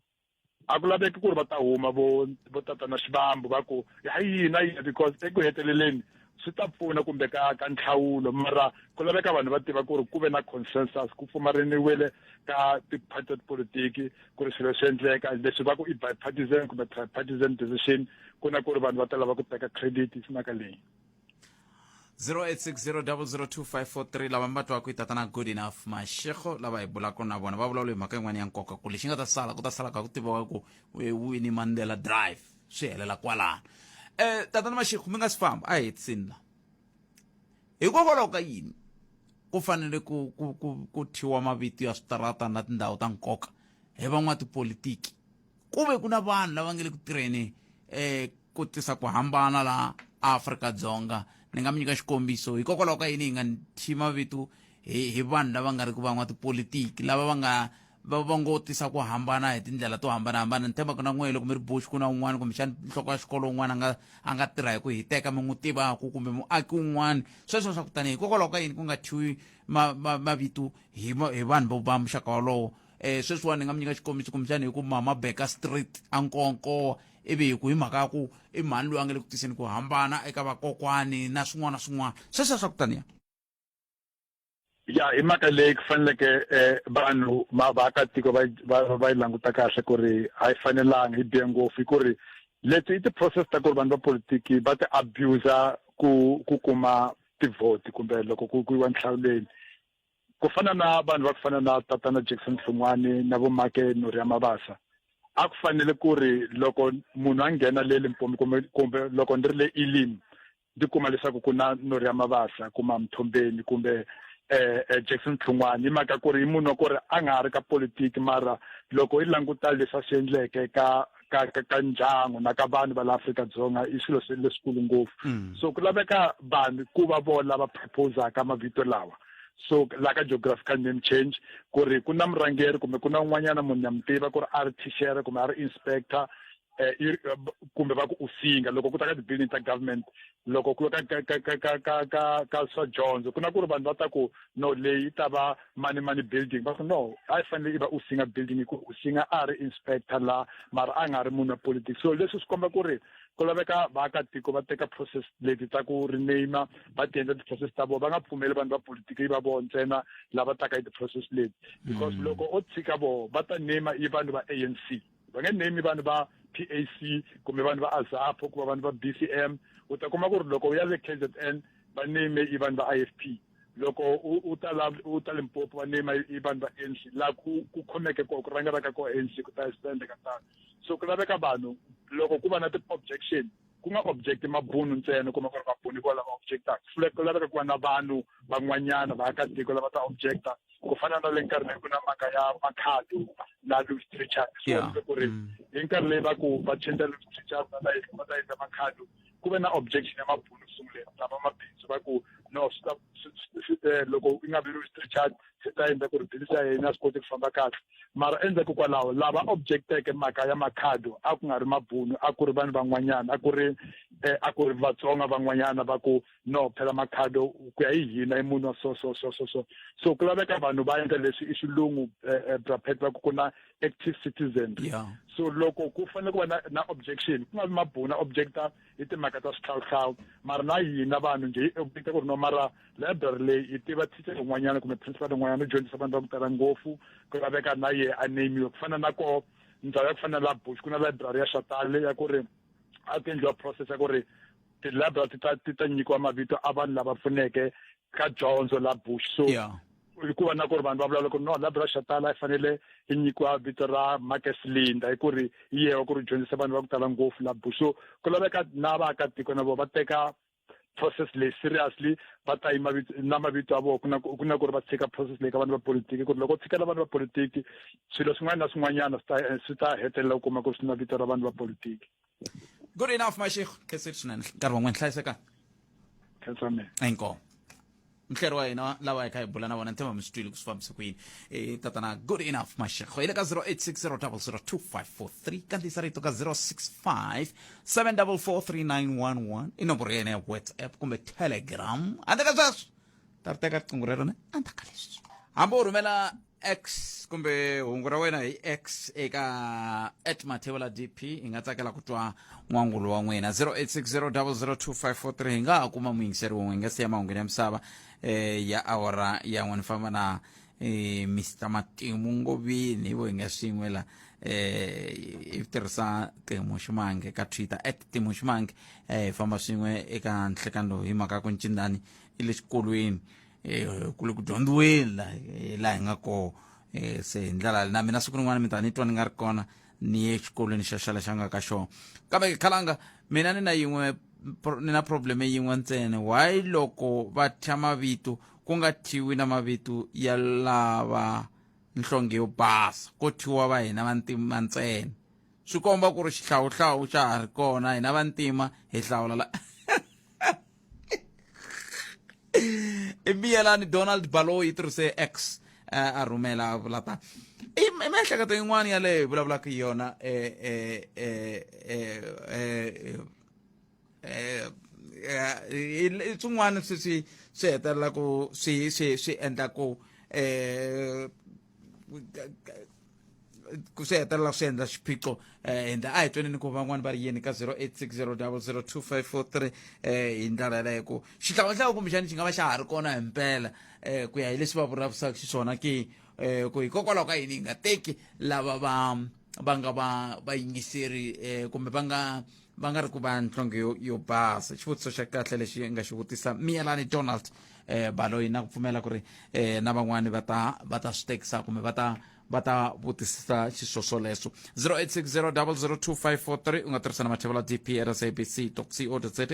a ku laveki ku ri va ta huma vo vo tatana Xivambu va ku ha yini a yini because eku heteleleni swi ta pfuna kumbe ka ka nhlawulo mara ku laveka vanhu va tiva ku ri ku ve na consensus ku pfumareniwile ka ti-party ta tipolitiki ku ri swilo swi endleka leswi va ku i bipartisan kumbe tripartisan decision ku na ku ri vanhu va ta lava ku teka credit hi mhaka leyi 0860002543 lava mi va twaka i tatana good enough mashego lava hi bulaka na vona va vulavula hi mhaka yin'wana ya nkoka ku lexi nga ta sala ku ta sala ka ku tiviwa ku Winnie Mandela Drive swi helela kwalano eh tatana mashego mi nga si famba a hi hetisini la hikokwalaho ka yini ku fanele ku ku ku ku thyiwa mavito ya switarata na tindhawu ta nkoka hi van'watipolitiki ku ve ku na vanhu lava nga le ku tirheni eh ku tisa ku hambana la Afrika-Dzonga ni nga mi nyika xikombiso hikokwalaho ka yini hi nga thyi mavito hi hi vanhu lava nga ri ku van'watipolitiki lava va nga va va ngo tisa ku hambana hi tindlela to hambanahambana ni tshemba ku na n'wehe loko mi ri bush ku na un'wana kumbexani nhloko ya xikolo un'wana a nga a nga tirha hi ku hiteka mi n'wi tivaka kumbe muaki un'wana sweswo swa ku tanihi hikokwalaho ka yini ku nga thyiwi mavito hi hi vanhu vo va muxaka wolowo um sweswiwani ni nga mi nyika xikombiso kumbexani hi ku mama beka street a nkonko ivi hi ku hi mhaka ya ku i mhani loyi a nga le ku tiseni ku hambana eka vakokwani na swin'wana na swin'wana sweswo swa ku taniya ya hi mhaka leyi ku faneleke eh, vanhu vaakatiko va va yi languta kahle ku ri a yi fanelanga yi bihe ngopfu hi ku ri leti i ti-process ta ku ri vanhu va politiki va ti abuser ku ku kuma tivhoti kumbe loko ku ku yiwa nhlawuleni ku fana na vanhu va ku fana na tatana Jackson Hlungwani na vo Make Noria Mabasa a ku fanele ku ri loko munhu a nghena le Limpopo kumbe kumbe loko ndzi ri le Elim ndzi kuma leswaku ku na Noria Mabasa kuma Mthombeni kumbe eh, eh Jackson Hlungwani hi mhaka ku ri i munhu wa ku ri a nga ha ri ka politiki mara loko i languta leswi a swi endleke ka ka ka, ka ndyangu na ka vanhu va la Afrika-Dzonga i swilo leswikulu ngopfu mm. so ku laveka vanhu ku va vona lava proposaka mavito lawa so la ka geographical name change ku ri ku na murhangeri kumbe ku na un'wanyana munhu na mi tiva ku ri a ri thixere kumbe a ri inspector eh, eh kumbe va ku u singa loko ku ta ka ti-building ta government loko ku ya ka ka ka ka ka ka ka swa dyondzo ku na ku ri vanhu va ta ku no leyi yi ta va mani mani building va ku no a yi fanele yi va u singa building hi ku u singa a ri inspector la mara a nga ri munhu wa politics so leswi swi komba ku ri ku laveka vaakatiko va teka process leti ta ku rename va ti endla ti-process ta vona va nga pfumeli vanhu va politiki yi va vona ntsena lava taka hi ti-process leti because mm. loko o tshika voho va ta name i vanhu va ANC va nge name vanhu va PAC kumbe vanhu va AZAPO kumbe vanhu va BCM u ta kuma ku ri loko u ya le KZN va name i vanhu va IFP loko u ta la u ta Limpopo va name i vanhu va ANC la ku ku khomeke ko ku rhangelaka ko ANC ku ta swi ta endleka tano so ku laveka vanhu loko ku va na ti-objection Ku nga object mabunu ntsena, kuma ku ri mabunu hi vona lava objectaka. Ku laveka ku va na vanhu van'wanyana vaakatiko lava ta objecta, ku fana na le nkarhi ku na mhaka ya Makhado na Louis Trichardt. Swi vonile ku ri hi nkarhi leyi va ku va change Louis Trichardt va ta va ta endla Makhado, ku ve na objection ya mabunu ku sunguleni, lava mabindzu va ku no, swi ta loko i nga vi Louis Trichardt swi ta endla ku ri bindzu ya hina swi koti ku famba kahle. Mara endzhaku kwalaho lava objecteke mhaka ya Makhado a ku nga ri mabunu, a ku ri vanhu van'wanyana, a ku ri Vatsonga van'wanyana va ku no, phela Makhado ku ya hi hina i munhu wa so so so so so. So ku laveka vanhu va endla leswi i xilungu brapet va ku ku na active citizenry. So loko ku fanele ku va na objection, ku nga vi mabuna objecta hi timhaka ta swihlawuhlawu, mara na hina vanhu njhe hi objecta ku ri no, mara library leyi yi tiva teacher yin'wanyana kumbe principal yin'wanyana u dyondzisa vanhu va ku tala ngopfu, ku laveka na yehe a name-iwa. Ku fana na ko ndhawu ya ku fana na la Bush ku na library ya Xatale ya ku ri a ku endliwa process ya ku ri ti-library ti ta nyikiwa mavito a vanhu lava pfuneke ka dyondzo la Bush. So hikuva na ku ri vanhu va vulavula ku no, library Xatala yi fanele yi nyikiwa vito ra Marcus Linda hi ku ri yeho ku ri dyondzisa vanhu va ku tala ngopfu la Bush. So ku laveka na vaakatiko na vona va teka process leyi seriously, va ta yi na mavito ya vona, ku na ku ri va tshika process leyi ka vanhu va politiki, ku ri loko u tshikela vanhu va politiki swilo swin'wana na swin'wanyana swi ta hetelela u kuma ku swi na vito ra vanhu va politiki. Good enough, Mashiko. Khensile swinene nkarhi wan'wana, hlayiseka. Khensa mina. Inkomu. Mhleri wa hina lava hi kha hi bula na vona, ni tshemba mi swi twile ku swi fambise ku yini. Tatana Good Enough Mashego hi le ka 0860002543, kandziyisa rito ka 065 7443911 i nomboro ya yena ya WhatsApp kumbe Telegram. Handle ka sweswo ta ri teka riqingho rero ne endzhaku ka leswi, hambi u rhumela X kumbe hungu ra wena hi X eka @mathebula dp, hi nga tsakela ku twa n'wangulo wa n'wina. 0860002543. Hi nga ha kuma muyingiseri wun'we hi nga siya mahungwini ya misava ya awara ya n'we. Ni famba na Mr Matimu Ngovini, hi vo hi nga swin'we la. I tirhisa Timo Ximange ka Twitter, @TimoXimange. Hi famba swin'we eka nhlekani lowu hi mhaka ku ncindani i le xikolweni, ku le ku dyondziweni la laha hi nga koho. Se hi ndlela na mina siku rin'wana mi ta ni twa ni nga ri kona, ni ye exikolweni xa xale xa nga ka xona. Kambe khalanga mina ni na yin'we, ni na problem yin'we ntsena: why loko va thya mavito ku nga thyiwi na mavito ya lava nhlonge yo basa, ko thyiwa va hina vantima ntsena? Swi komba ku ri xihlawuhlawu xa ha ri kona, hina vantima hi hlawula la. I Miyelani Donald Baloyi tirhise X, a rhumela a vula ta i miehleketo yin'wana yaleyo hi vulavulaka hi yona. I swin'wana swi hetelela ku swi endla ku ku swi hetelela swi endla xiphiqo. Hindla a hi tweneni ku van'wani va ri yini ka 0860002543. Hi ndlela yaleyo ku xihlawuhlawu kumbexani xi nga va xa ha ri kona hi mpela, ku ya hi leswi va vulavurisaka xiswona ke, ku hikokwalaho ka yini hi nga teki lava va nga va vayingiseri kumbe va nga ri ku va nhlonge yo basa. Xivutiso xa kahle lexi nga xi vutisa Miyelani Donald Baloyi, na ku pfumela ku ri na van'wani va ta swi tekisa kumbe va ta vutisisa xiswoswoleswo. 0860002543, u nga tirhisa na mathevula dp sabc co za.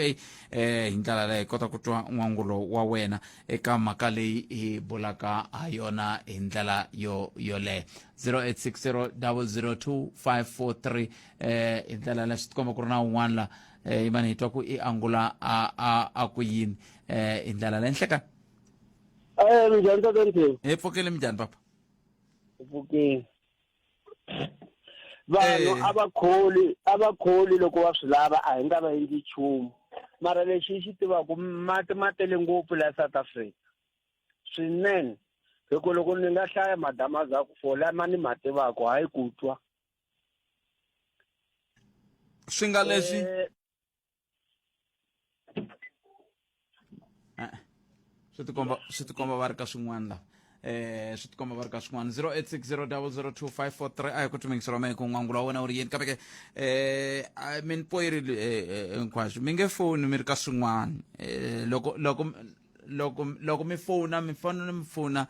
Hi ndlela leyi hi kota ku twa n'wangulo wa wena eka mhaka leyi hi bulaka ha yona hi ndlela yo yoleyo. 0860002543. Hi ndlela leyi swi tikomba ku ri na un'wana la imani hi twa ku i angula a ku yini hi ndlela leyi. Nhleka. Minjhani tata Nthembi? Hi pfukile, minjhani papa? Pfukile. Vanhu a va kholi loko va swi lava, a hi nga va endli nchumu. Mara lexi hi xi tivaka, mati ma tele ngopfu la South Africa swinene, hi ku loko ni nga hlaya madamazaku for lama ni ma tivaka, hayi ku twa. Swi nga leswi swi tikomba va ri ka swin'wana la, swi tikomba va ri ka swin'wana. 0860002543, a hi ku tumekisela mehe ku n'wangulo wa wena wu ri yini. Kambe ke mi ni poyirile hinkwaswo, mi nge foni mi ri ka swin'wana. Loko mi fona, mi fanele mi fona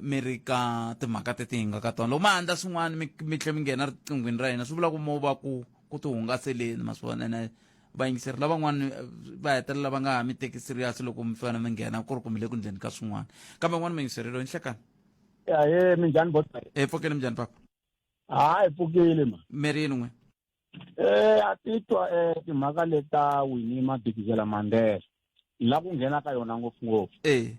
mi ri ka timhaka teti hi nga ka tona. Loko ma handla swin'wana mi tlhe mi nghena riqinghweni ra hina, swi vula ku mo va ku tihungaseleni, ma swi vona, ene. Vayingiseri lavan'wana eh, va hetelela va nga ha mi teki serious loko mi fanele mi nghena ku ri ku mi le ku ndleni ka swin'wana. Kambe n'wana muyingiseri loyi nhlekani. Ahee, minjhani bota? E pfukile minjhani papa? Hayi pfukile ma. Mirini n'we. Eh a titwa eh timhaka leta Winnie Madikizela Mandela la ku nghena ka yona ngopfungopfu. Eh.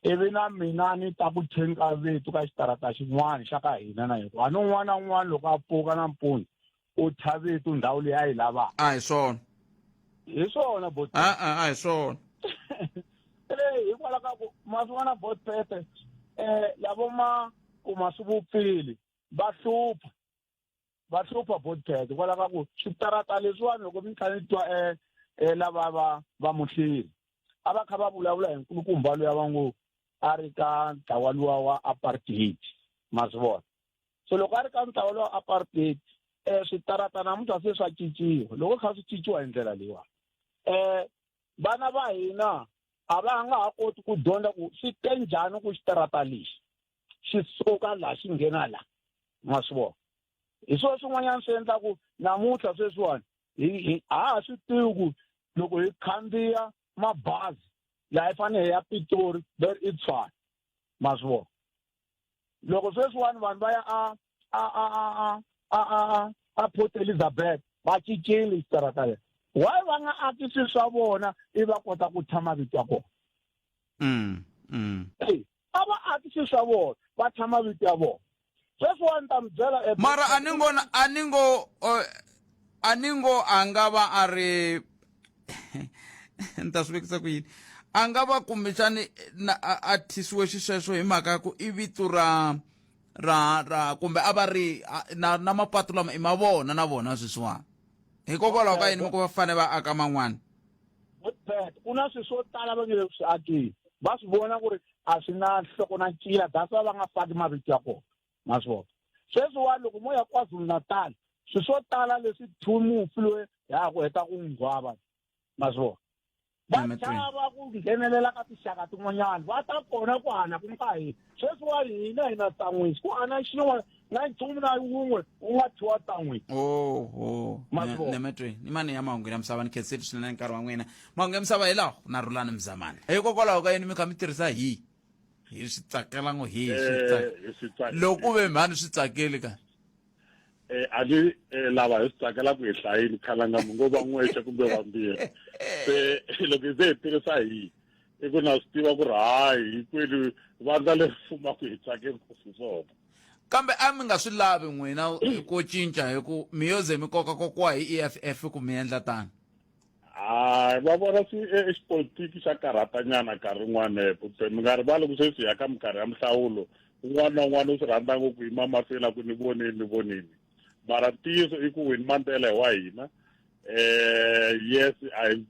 Ivi na mina ni ta ku thyeni ka vito ka xitarata xin'wana xa ka hina na hikuva a ni un'wana na un'wana loko a pfuka nampundzu u thya vito ndhawu leyi a yi lavaka. A hi swona. Hi swona bot. A a a hi swona. Eh hikwalaho ka ku ma swi vona bot Pepe eh lavo ma kuma swi vupfile va hlupha va hlupha bot Pepe hikwalaho ka ku switarata leswiwani loko mi kha ni twa eh eh lava va va muhleli a va kha va vulavula hi nkulukumba luya va ngo a ri ka ntlawa luwa wa apartheid ma swi vona so loko a ri ka ntlawa luwa wa apartheid um switarata namuntlha se swa cinciwa loko kha swi cinciwa hi ndlela leyiwani um vana va hina a va nga ha koti ku dyondza ku swi te njhani ku xitarata lexi xi suka laha xi nghena laha ma swi vona hi swona swin'wanyana swi endlaku namuntlha sweswiwani hi a ha swi tivi ku loko hi khandziya mabazi laha hi fanele hi ya Pitori va ri i Tshwane ma swi vona loko sweswiwani vanhu va ya a a a a a a a a Port Elizabeth va cincile xitarata lexi why va nga aki swilo swa vona i va kota ku thya mavito ya kona mm, mm. a va aki swilo swa vona va thya mavito ya vona sweswiwani ni ta mi byela eh, mara a ni ngo a ni ngo a ni ngo a nga va a ri ni ta swi vekisa ku yini a nga va kumbexani na a thyisiwe xisweswo hi mhaka ya ku i vito ra ra ra kumbe a va ri na na mapatu lama i ma vona na vona sweswiwani hikokwalaho ka yini mi ku va fanele va aka man'wana ku na swilo swo tala va nge le ku swi akeni va swi vona ku ri a swi na nhloko na ncila that's why va nga faki mavito ya kona ma swi vona sweswiwani loko mo ya kwazulu natal swilo swo tala leswi mufi loyi ya ha ku heta ku n'wi nghwava ma swi vona va chava ku nghenelela ka tinxaka tin'wanyana va ta kona ku hana ku nga hi sweswiwani hina hi na tsan'wisi ku ana xin'wana na nchumu na wun'we wu nga thyiwa tsan'wisi oho nemetweni ni mani ya mahungu ya misava ni khensile swinene nkarhi wa n'wina mahungu ya misava hi lawa na rhulani mzamani hikokwalaho ka yini mi kha mi tirhisa hi hi swi tsakela ngo hi swi eh, loko ve mhani swi tsakeli ka eh a ni eh, lava hi swi tsakela ku hi hlayini khalanga mi ngo va n'wexe kumbe vambirhi se loko hi ze hi tirhisa hi i ku na swi tiva ku ri hayi hinkwenu vandla leri fumaka hi tsake ngopfu swona kambe a mi nga swi lavi n'wina ku cinca hi ku mi yo ze mi koka kokiwa hi EFF ku mi endla tano hayi va vona swi e, e xipolitiki xa karhatanyana nkarhi wun'wana eh, mi nga rivali ku sweswi ya ka minkarhi ya mihlawulo un'wana na un'wana u swi rhandza ngopfu yima mahlweni a ku ni vonini ni vonini mara ntiyiso i ku Winnie Mandela hi wa hina eh yes a hi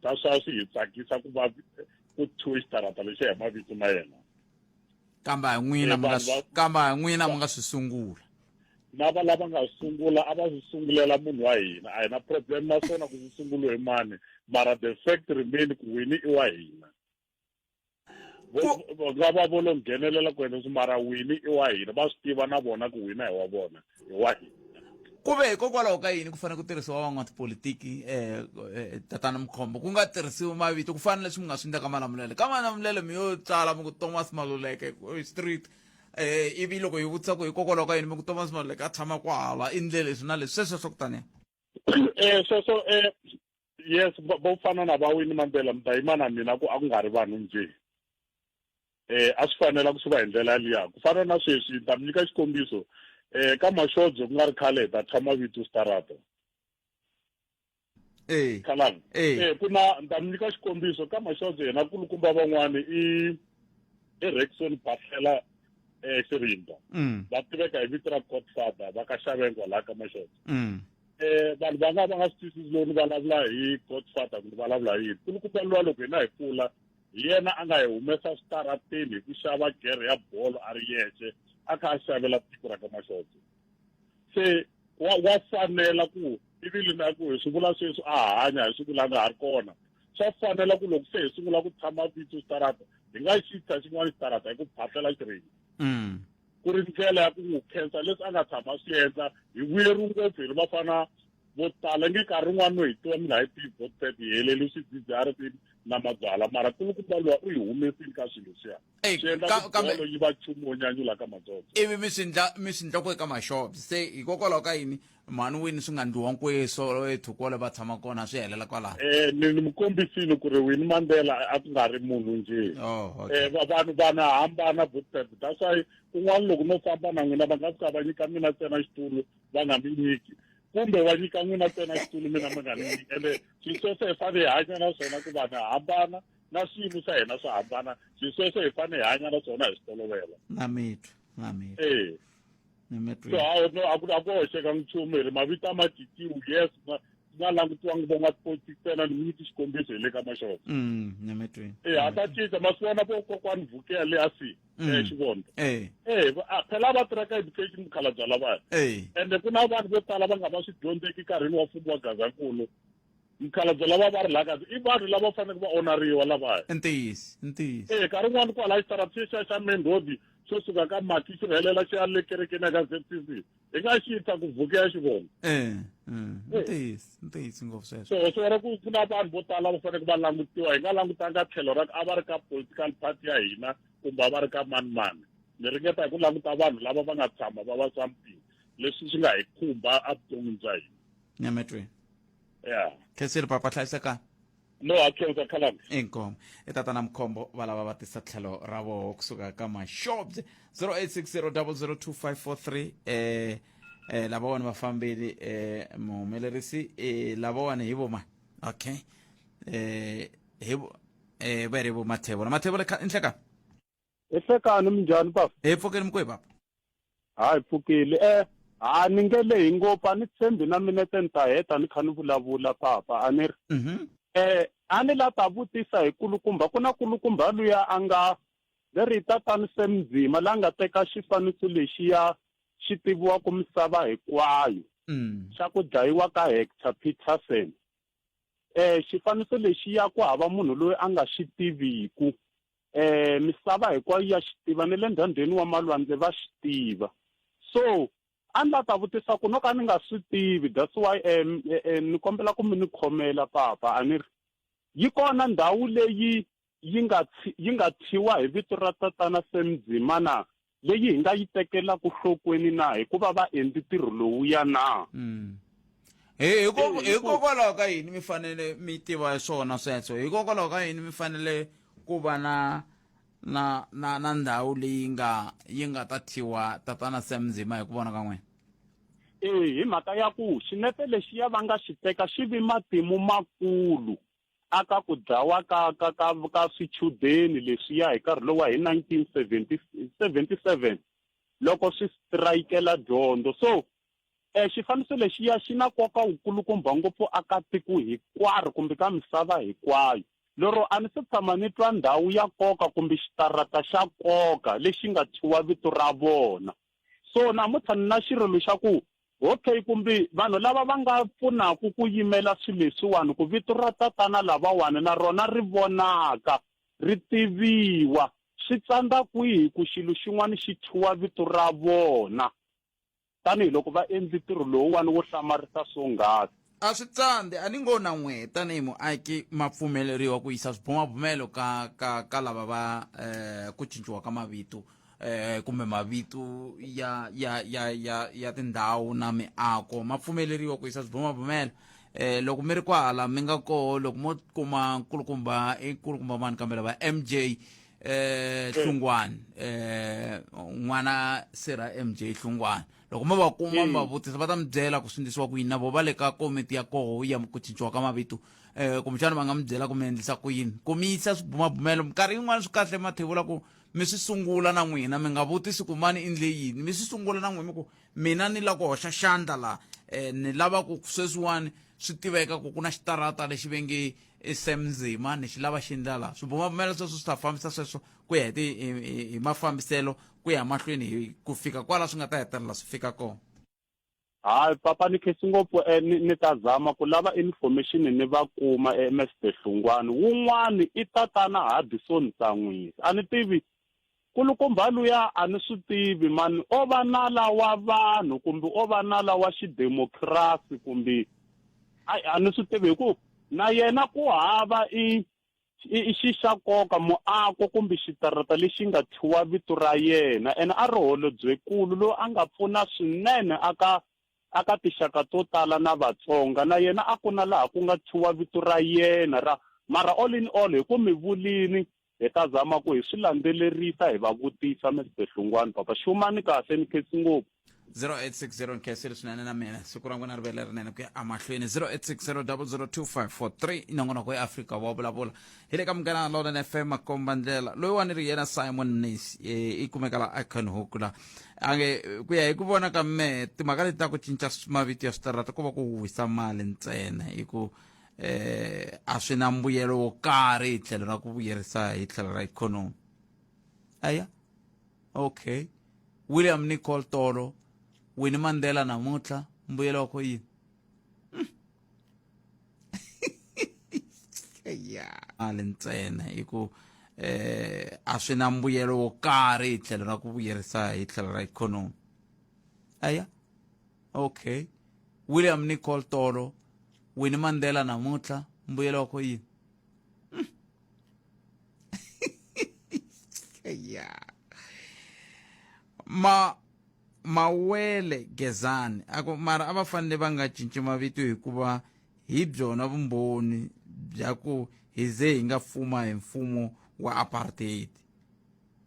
ta swa swi hi tsakisa ku va ku thyiwe xitarata lexi hi mavito ma yena kambe a hi n'wina mi nga kambe a hi n'wina mi nga swi sungula na va lava nga sungula a va swi sungulela munhu wa hina a hi na problem na swona ku swi sunguliwe hi mani mara the fact remain ku wini i wa hina nga va vo lo nghenelela ku endla mara wini i wa hina va swi tiva na vona ku wina hi wa vona hi wa hina ku ve hikokwalaho ka yini ku fanele ku tirhisiwa van'watipolitiki um tatana mkhombo ku nga tirhisiwi mavito ku fana leswi mi nga swi endla ka malamulele ka malamulele mi yo tsala mi ku thomas maluleke street um ivi loko hi vutisa ku hikokwalaho ka yini mi ku thomas maluleke a tshama kwahala i ndle leswi na leswi sweswo swa ku taniya um sweswo um yes vo fana na va Winnie Mandela mi ta yima na mina ku a ku nga ri vanhu njhe eh a swi fanela ku swi va hi ndlela liya ku fana na sweswi ni ta mi nyika xikombiso eh ka mashodzo ku nga ri khale hi ta thya mavito switarata eh khalanga eh eh ku na ni ta mi nyika xikombiso ka mashodzo yena kulukumba van'wani i i Rexon Bahlela eh Xirimba mm. va tiveka hi vito ra Godfather va ka Xavengwa laha ka mashodzo mm. eh vanhu va nga va nga swi twisisi loko ni vulavula hi Godfather kumbe vulavula hi yini kulukumba luwa loko hina hi kula hi yena a nga hi humesa switarateni hi ku xava gere ya bolo a ri yexe a kha a xavela tiko ra ka Mashodzo se wa wa fanela ku ivi na ku hi swi vula sweswi a hanya hi swi vula nga ha ri kona swa fanela ku loko se hi sungula ku tshama vito switarata hi nga xi thya xin'wana xitarata hi ku phahlela xirimi mm. ku ri ndlela ya ku n'wi khensa leswi a nga tshama swi endla hi vuyeriwi ngopfu hi ri vafana vo tala nge nkarhi wun'wana no hi tiva mi nga yi tivi botpet hi heleli swidzidziharisi na mabyala mara kulukumba luwa u hi humesile ka swilo leswiya swi endla ku bolo yi va nchumu wo nyanyula ka madzodzo ivi mi swi ndla mi swi ndla ku eka mashops se hikokwalaho ka yini mhani wini swi nga ndliwa nkweso ethukwale va tshama kona swi helela kwalaho eh ni ni mu kombisile ku ri Winnie Mandela a ku nga ri munhu njhe oh, okay. eh vanhu vanhu hambana botpet that's why kun'wana loko no famba na n'wina va nga fika va nyika mina ntsena xitulu va nga mi nyiki kumbe va nyika n'wina ntsena xitulu mina mi nga ni nyiki ende swilo sweswo hi fanele hi hanya na swona ku vanhu hambana na swiyimo swa hina swa hambana swilo sweswo hi fanele hi hanya na swona hi swi tolovela na mitwa na mitwa e ni mitwa so a no a ku a ku hoxeka nchumu hi ri mavito a ma cinciwi yes ma nga langutiwangi van'watipolitiki ntsena ni nyiki xikombiso hi le ka maxoka ni mitwini e a ta cinca ma swi vona vo kokwani vukela le a si xivonda eh e phela va tirha ka education mukhalabya lavaya eh ende ku na vanhu vo tala va nga va swi dyondzeki nkarhini wa mfumo wa gazankulu mukhalabye lava va ri laha kasi i vanhu lava faneleke va onariwa lavaya ntiyiso ntiyiso e nkarhi wun'wani kwala xitarata xexiya xa main road xo suka ka mati xi rhelela xi ya le kerekeni ya ka z c c hi nga xi ta ku vukeya xivona eh ntiyiso ntiyiso ngopfu sweswo so swi vona ku ku na vanhu vo tala va faneleke va langutiwa hi nga langutanga tlhelo ra a va ri ka political party ya hina kumbe a va ri ka mani mani ni ringeta hi ku languta vanhu lava va nga tshama va va something leswi swi nga hi khumba evuton'wini bya hina nyametweni ya khensile papa hlayisekani no a khensa khalanga inkomo i tatana mkhombo va lava va tisa tlhelo ra voho kusuka ka mashobye 0860002543 eh eh lavawani va fambile eh muhumelerisi eh lavawani hi voma okay eh hi eh va ri vo mathebola mathebola inhleka Ehlekani minjhani papa hi pfukeni mukwe papa Hayi pfukile eh ha ni nge lehi ngopfu a ni tshembi na minete ni ta heta ni kha ni vulavula papa a ni ri mm eh a ni la ta vutisa hi kulukumba ku na kulukumba luya a nga leri tatani Sam Nzima la nga teka xifaniso lexiya xi tiviwaka misava hinkwayo xa ku dlayiwa ka Hector Peterson eh xifaniso lexiya ku hava munhu loyi a nga xi tiviku eh misava hinkwayo ya xi tiva ni le ndhandheni wa malwandle va xi tiva so a ni la ta vutisa ku no ka ni nga swi tivi that's why um ni kombela ku mi ni khomela papa a ni ri yi kona ndhawu leyi yi nga yi nga thyiwa hi vito ra tatana Sam Nzima na leyi hi nga yi tekelaka nhlokweni na hikuva va endli ntirho lowuya na Hikokwalaho ka yini mi fanele mi tiva swona sweswo hikokwalaho ka yini mi fanele ku va na na na na ndhawu leyi nga yi nga ta thyiwa tatana Sam Nzima hi ku vona ka n'wina e hi mhaka ya ku xinepe lexiya va nga xi teka xi vi matimu makulu aka ku dlawa ka ka ka ka swichudeni leswiya hi nkarhi lowa hi 1977 loko swi strikela dyondzo so eh xifaniso lexiya xi na nkoka wukulukumba ngopfu aka tiko hinkwaro kumbe ka misava hinkwayo lero a ni se tshama ni twa ndhawu ya nkoka kumbe xitarata xa nkoka lexi nga thyiwa vito ra vona so namuntlha ni na xirilo xa ku okay kumbe vanhu lava va nga pfunaka ku yimela swilo leswiwani ku vito ra tatana lavawani na rona ri vonaka ri tiviwa swi tsandza kwihi ku xilo xin'wana xi thyiwa vito ra vona tanihiloko va endli ntirho lowuwani wo hlamarisa swonghasi A swi tsandzi a ni ngo na n'we tanihi muaki ma pfumeleriwa ku yisa swibumabumelo ka ka ka lava va eh, ku cinciwa ka mavito eh, kumbe mavito ya ya ya ya ya tindhawu na miako ma pfumeleriwa ku yisa swibumabumelo eh, loko mi ri kwahala mi nga koho loko mo kuma nkulukumba i nkulukumba mani kambe lava MJ eh Hlungwani eh n'wana sirha MJ Hlungwani loko mo va kuma mi va vutisa va ta mi byela ku swi endlisiwa ku yini na vo va le ka komiti ya koho ya ku cinciwa ka mavito um kumbexana va nga mi byela ku mi endlisa ku yini ku mi yisa swibumabumelo minkarhi yin'wana swi kahle mathevula ku mi swi sungula na n'wina mi nga vutisi ku mani endle yini mi swi sungula na n'wina mi ku mina ni lava ku hoxa xandla laha um ni lava ku sweswiwani swi tiveka ku ku na xitarata lexi ve nge i Sam Nzima ni xi lava xi ndla laha swibumabumelo sweswo swi ta fambisa sweswo ku ya hi hi mafambiselo ku ya mahlweni hi ku fika kwala swi nga ta hetelela swi fika kona Hayi papa ni khensi ngopfu eh, ni, ni ta zama ku lava information ni va kuma eh, Mr Hlungwani wun'wani i tatana Hardison Tsan'wisi a ni tivi kulukumba luya a ni swi tivi mani o va nala wa vanhu kumbe o va nala wa xidemokirasi kumbe Ai a ni swi tivi hi ku na yena ku hava i i xi xa nkoka muako kumbe xitarata lexi nga thyiwa vito ra yena ene a ri holobyekulu loyi a nga pfuna swinene aka aka tixaka to tala na Vatsonga na yena a ku na laha ku nga thyiwa vito ra yena ra mara all in all hi ku mi vulini hi ta zama ku hi swi landzelerisa hi va vutisa Mister Hlungwani papa xumani kahle ni khensi ngopfu. 0860 nkhensile swinene na mina siku ra n'wina ri ve lerinene ku ya emahlweni 0860 002543 nongonoko ya afrika wa vulavula hi le ka munghana lonene fm makomba ndlela loyiwani ri yena simon nis e, i kumeka la acanhook la ange ku ya hi ku vona ka mehe timhaka leti ta ku cinca mavito ya switarata ko va ku wisa mali ntsena hi ku eh a swi na mbuyelo wo karhi hi tlhelo ra ku vuyerisa hi tlhelo ra ikhonomi aya okay william nicol tolo winnie mandela namuntlha mbuyelo wa ko yini ya mali ntsena hi ku eh a swi na mbuyelo wo karhi hi tlhelo ra ku vuyerisa hi tlhelo ra ikhonomi aya okay william nicol tolo winnie mandela namuntlha mbuyelo wa ko yini ya ma mawele gezani aku mara a va fanele va nga cinci mavito hikuva hi byona vumbhoni bya ku hi ze hi nga fuma hi mfumo wa apartheid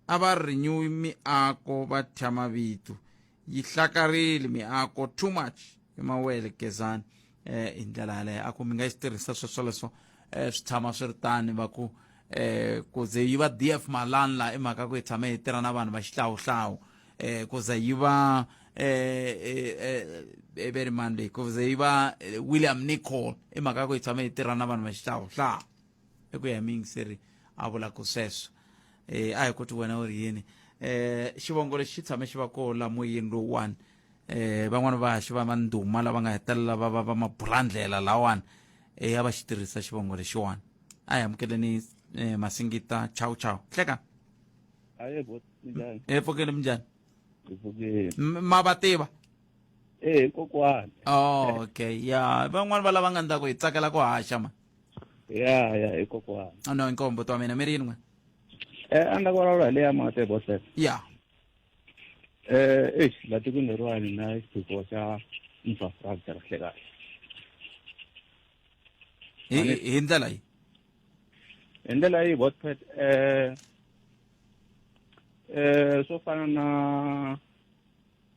a va renew miako va thya mavito yi hlakarile miako too much i mawele gezani eh hi ndlela yaleyo a ku mi nga xi tirhisa sweswoleswo eh swi tshama swi ri tani va ku eh ku ze yi va DF Malan la i mhaka ku hi tshame hi tirha na vanhu va xihlawuhlawu eh ku ze yi va eh eh eh veri mani leyi ku ze yi va William Nicol i mhaka ku hi tshame hi tirha na vanhu va xihlawuhlawu i ku ya hi muyingiseri a vulaka sweswo eh a hi koti wena u ri yini eh xivongo lexi xi tshame xi va kona la moyeni lowuwani eh van'wana va xi va va ndhuma lava nga hetelela va va va mabulandlela lawani eh a va xi tirhisa xivongo lexiwani a hi amukeleni eh, masingita chau chau hleka Aye bot minjhani? e pfukeni minjhani Hi pfukile. Ma va tiva Eh kokwani. Oh, okay ya van'wana va lava nga ndza ku hi tsakela ku haxa ma Ya ya hi kokwani. Oh, no inkombo twa mina mi ri yini n'we Eh a ni la ku vulavula hi leya mati bot. Ya. Eh eish la tikweni leriwani na xiphiqo xa infrastructure kahle kahle. Hi hi ndlela yi. Hi ndlela yi bot eh eh swo fana na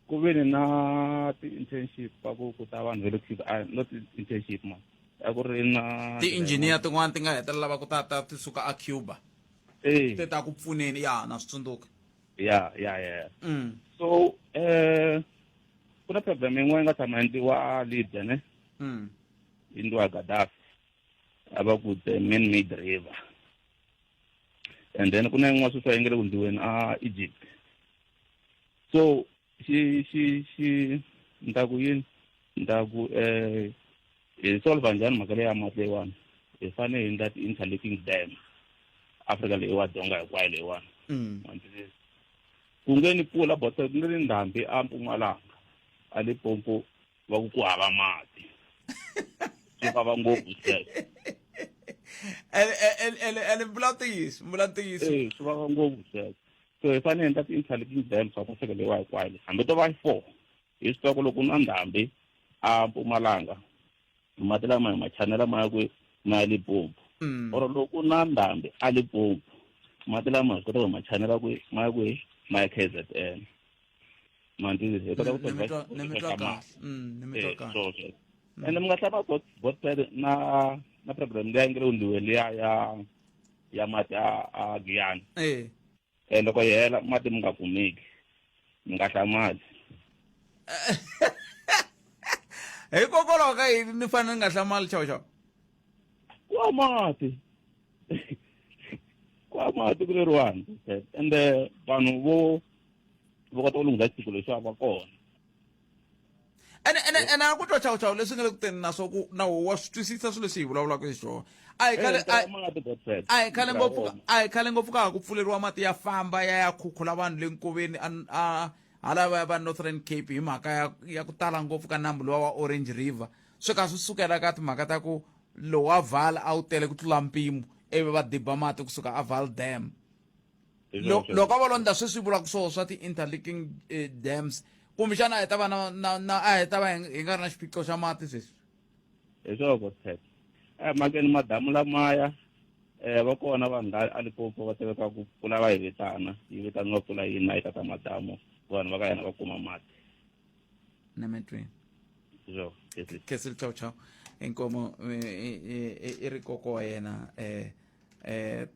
ku ve ni na ti-internship va ku ku ta vanhu va le Cuba ah, not internship man a ku ri na ti-engineer tin'wana ti nga hetelela va ku ta ta ti suka a Cuba eh ti ta ku pfuneni ya na swi tsundzuka ya ya ya so eh ku na program yin'wana yi nga tshama endliwa Libya ne endliwa Gaddafi a va ku the man made river and then ku na yin'wana sweswi yi nga le ku ndliweni a Egypt so xi xi xi ni ta ku yini ni ta ku um hi solva njhani mhaka leyi ya mati leyiwani hi fanele hi endla ti-interlocking dam afrika leyiwa dzonga hinkwayo leyiwani mm. ku nge ni pfula bote ku nge ni ndhambi a mpumalanga a limpopo va ku ku hava mati swi vava ngopfu sweswo ene vula ntiyiso vula ntiyiso eh, swi vava ngopfu sweswo so hi fanele endla ti-interlocking dam south africa leyiwa hinkwayo hambi to va four hi swi tiva ku loko na ndhambi a mpumalanga mati lama hi machanela ma ya kwi ma ya limpopo mm. or loko na ndhambi a limpopo mati lama hi kota ku machanela kwi ma ya kwi ma ya k z n manti hi kota ku ende mi nga hlava botpad na na program leyi nge le wundiweni liya ya ya mati a a giyani eh eh loko yi hela mati mi nga kumeki mi nga hlamali hikokwalaho ka yini ni fanele ni nga hlamali chawu chawu kwa mati kwa mati ku leriwani ende vanhu vo vo kota ku lunghisa xiphiqo lexi va kona ene ene ene a ku twa chawu chawu leswi nga le ku teni na swo ku na wa swi twisisa swilo leswi hi vulavulaka hi swona a hi khale a hi khale ngopfu a hi khale ngopfu ka ha ku pfuleriwa mati ya famba ya ya khukhula vanhu le nkoveni a hala va va Northern Cape hi mhaka ya ya ku tala ngopfu ka nambu luwa wa Orange River. swi kha swi sukela ka timhaka ta ku lowa Vaal a wu tele ku tlula mpimo ivi va diba mati kusuka a Vaal Dam. Loko a va lo ndla sweswi vulaka swoho swa ti-interlinking eh, dams kumbexana a hi ta va na, na, na a hi ta va hi nga ri na xiphiqo xa mati sweswi. Hi swona Godfred. Emakeni madamu lamaya eh va kona vanhu la a Limpopo va tiveka ku pfula va yi vitana yi vitaniwa pfula yi na yi tata madamu vanhu va ka hina va kuma mati. Nemetweni. Zo, Kesil chau chau. Inkomo i ri koko wa yena eh eh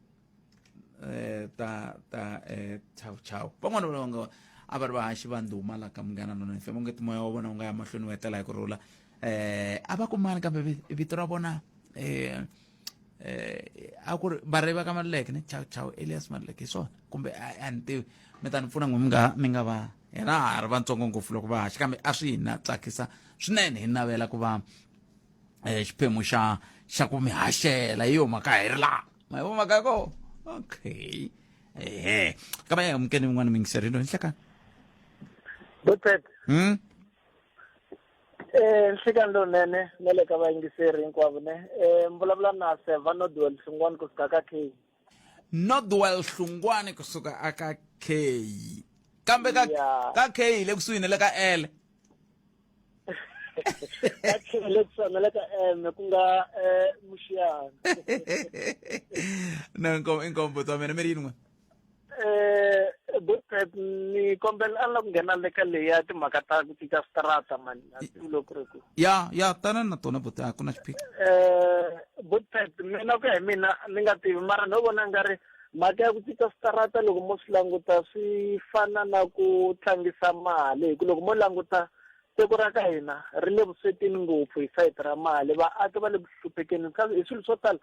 eh ta ta eh chau chau. Van'wana va nga a va ri vahaxi va ndhuma la ka Munghana Lonene FM onge moya wa vona wu nga ya mahlweni wu etlela hi ku rhula. Eh a va kumani kambe vito ra vona eh eh a ku ri va ri va ka Maluleke ne chau chau Elias Maluleke hi swona kumbe a ni tivi mi ta ni pfuna n'we mi nga mi nga va hina ha ri vatsongo ngopfu loko va haxa kambe a swi hi na tsakisa swinene hi navela ku va eh, xiphemu xa xa ku mi haxela hi yo mhaka hi ri laha ma yi vo mhaka ya koho okay ehe kambe ya amukeni yin'wana mingiseri loyi nhlekani Butpet Eh nhlekani lowunene na le ka vayingiseri hinkwavo ne eh mi vulavula na Seva Nodwell Hlungwani kusuka ka K. Nodwell Hlungwani kusuka aka K. Kambe ka Yeah. ka K le kusuhi na le ka L. Ka K le kusuhi na le ka M ku nga eh Muxiyana. No inkomo inkomo twa mina mi ri yini n'we? Eh Butpet ni kombela a ni la ku nghena le ka leyi ya timhaka ta ku cinca switarata mani a tivi loko ku ri ku. Ya ya tana na tona buti a ku na xiphiqo. Eh Butpet mina ku ya hi mina ni nga tivi mara no vona nga ri mhaka ya ku cinca switarata loko mo swi languta swi fana na ku tlangisa mali hi ku loko mo languta tiko ra ka hina ri le vuswetini ngopfu hi sayiti ra mali vaaki va le ku hluphekeni hi swilo swo tala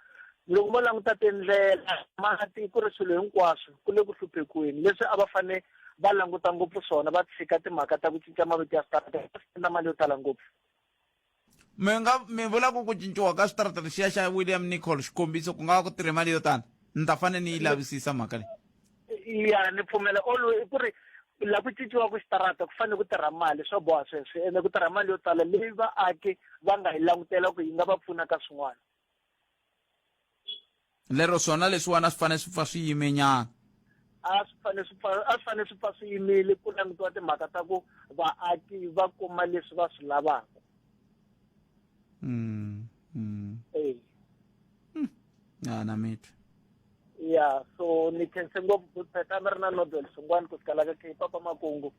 loko mo languta tindlela mati ku ri swilo hinkwaswo ku le ku hluphekiweni leswi a va fane va languta ngopfu swona va tshika timhaka ta ku cinca mavito ya switarata na mali yo tala ngopfu. Mi nga mi vula ku ku cinciwa ka switarata lexiya xa William Nicol xikombiso ku nga va ku tirhe mali yo tani ni ta fane ni yi lavisisa mhaka leyi. Ya ni pfumela always ku ri la ku cinciwaka xitarata ku fanele ku tirha mali swo boha sweswo ene ku tirha mali yo tala leyi vaaki va nga yi langutela ku yi nga va pfuna ka swin'wana. Lero swona leswiwani a swi fanele swi pfa swi yime nyana. A swi fanele swi pfa a swi fanele swi pfa swi yimile ku langutiwa timhaka ta ku vaaki va kuma leswi va swi lavaka. Mm. Mm. Eh. Ya na mitwa. Ya so ni khense ngopfu ku pheta mi ri na Nobel Hlungwani ku fika la ka K Papa Makungu.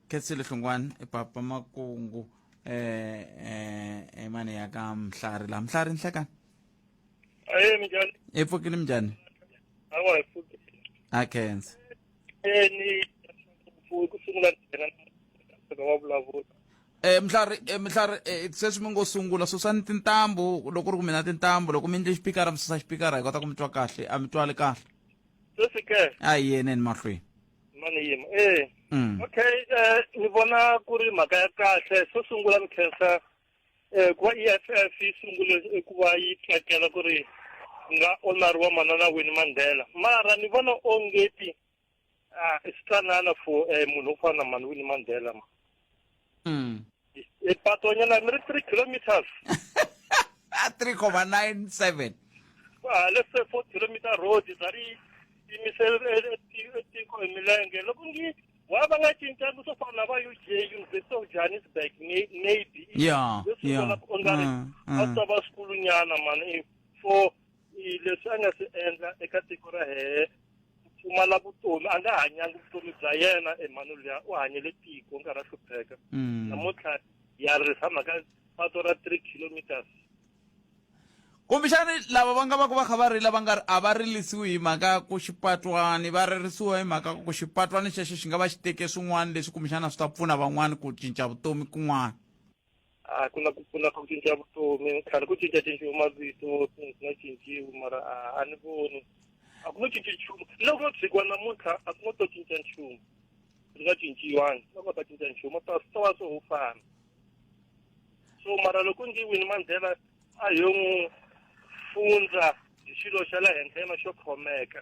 Khensile Hlungwani i Papa Makungu eh eh eh mani ya ka Mhlari la Mhlari nhlekani. Aye minjhani? I pfukile minjhani? Awa hi pfukile. A khensa. Eh ni ngopfu ku sungula ni nghena wa vulavula. Eh Mhlari eh Mhlari eh sweswi mi ngo sungula susani tintambu loko ri ku mina tintambu loko mi endle xipikara mi susa xipikara hi kota ku mi twa kahle a mi twali kahle. Sweswi ke? A hi yeneni mahlweni. Mani yima. Eh. Mm. Okay, eh ni vona ku ri mhaka ya kahle xo sungula ni khensa eh ku va EFF yi sungule ku va yi tsakela ku ri nga honoriwa manana Winnie Mandela mara ni vona ongeti a i swi for eh, munhu wo fana na mani Winnie Mandela ma mm. e patonyana mi ri 3 kilometers 3,97 ah let's say 4 kilometer road bya ri yimise tiko hi milenge loko ngi wa va nga cincangi swo fana na va UJ University of Johannesburg maybe yeah leswi yeah vona u nga ri a swi ta va swikulunyana mani for leswi a nga swi endla eka tiko ra hehe ku pfumala vutomi a nga hanyangi vutomi bya yena Emmanuel luya u hanyele tiko nkarhi a hlupheka namuntlha ya risa mhaka pato ra 3 kilometers Kumbexani lava va nga va ku va kha va rila va nga ri a va rilisiwi hi mhaka ya ku xipatwani va ririsiwa hi mhaka ku xipatwani xexo xi nga va xi teke swin'wana leswi kumbexana swi ta pfuna van'wana ku cinca vutomi kun'wana. A ku na ku pfuna ka ku cinca vutomi khale ku cincacinciwa mavito swi nga cinciwi mara a a ni voni a ku no cinci nchumu loko no tshikiwa namuntlha a ku ngo to cinca nchumu swi nga cinciwangi loko ta cinca nchumu ta swi ta va swo ho fana so mara loko ngi Winnie Mandela a yo n'wi fundza hi xilo xa le henhla yena xo khomeka.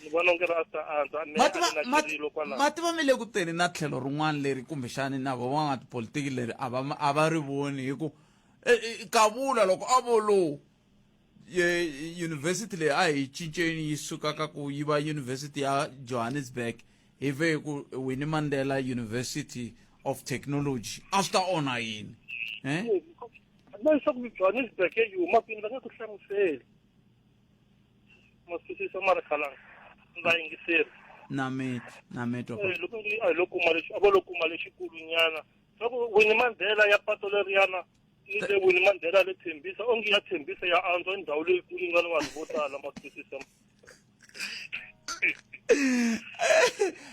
Ni vona onge ri a swi ta antswa me a ni na xirilo kwalaho. Ma tiva mi le ku teni na tlhelo rin'wana leri kumbexani na vo van'watipolitiki leri a va a va ri voni hi ku e, e, kavula loko a vo lowu yunivhesiti leyi a hi cinceni yi suka ka ku yi va yunivhesiti ya Johannesburg hi ve ku Winnie Mandela University of Technology a swi ta onha yini eh? Na leswaku Johannesburg yi huma kwini va nge ku hlamuseli. Ma twisisa mara khalanga ndza yingiseri. Na mitwa na mitwa. Eh, loko a hi lo kuma lexi a va lo kuma lexikulu nyana swa ku Winnie Mandela ya pato leriyana ni le Winnie Mandela le Tembisa onge ya Tembisa ya antswa i ndhawu leyikulu yi nga ni vanhu vo tala ma twisisa.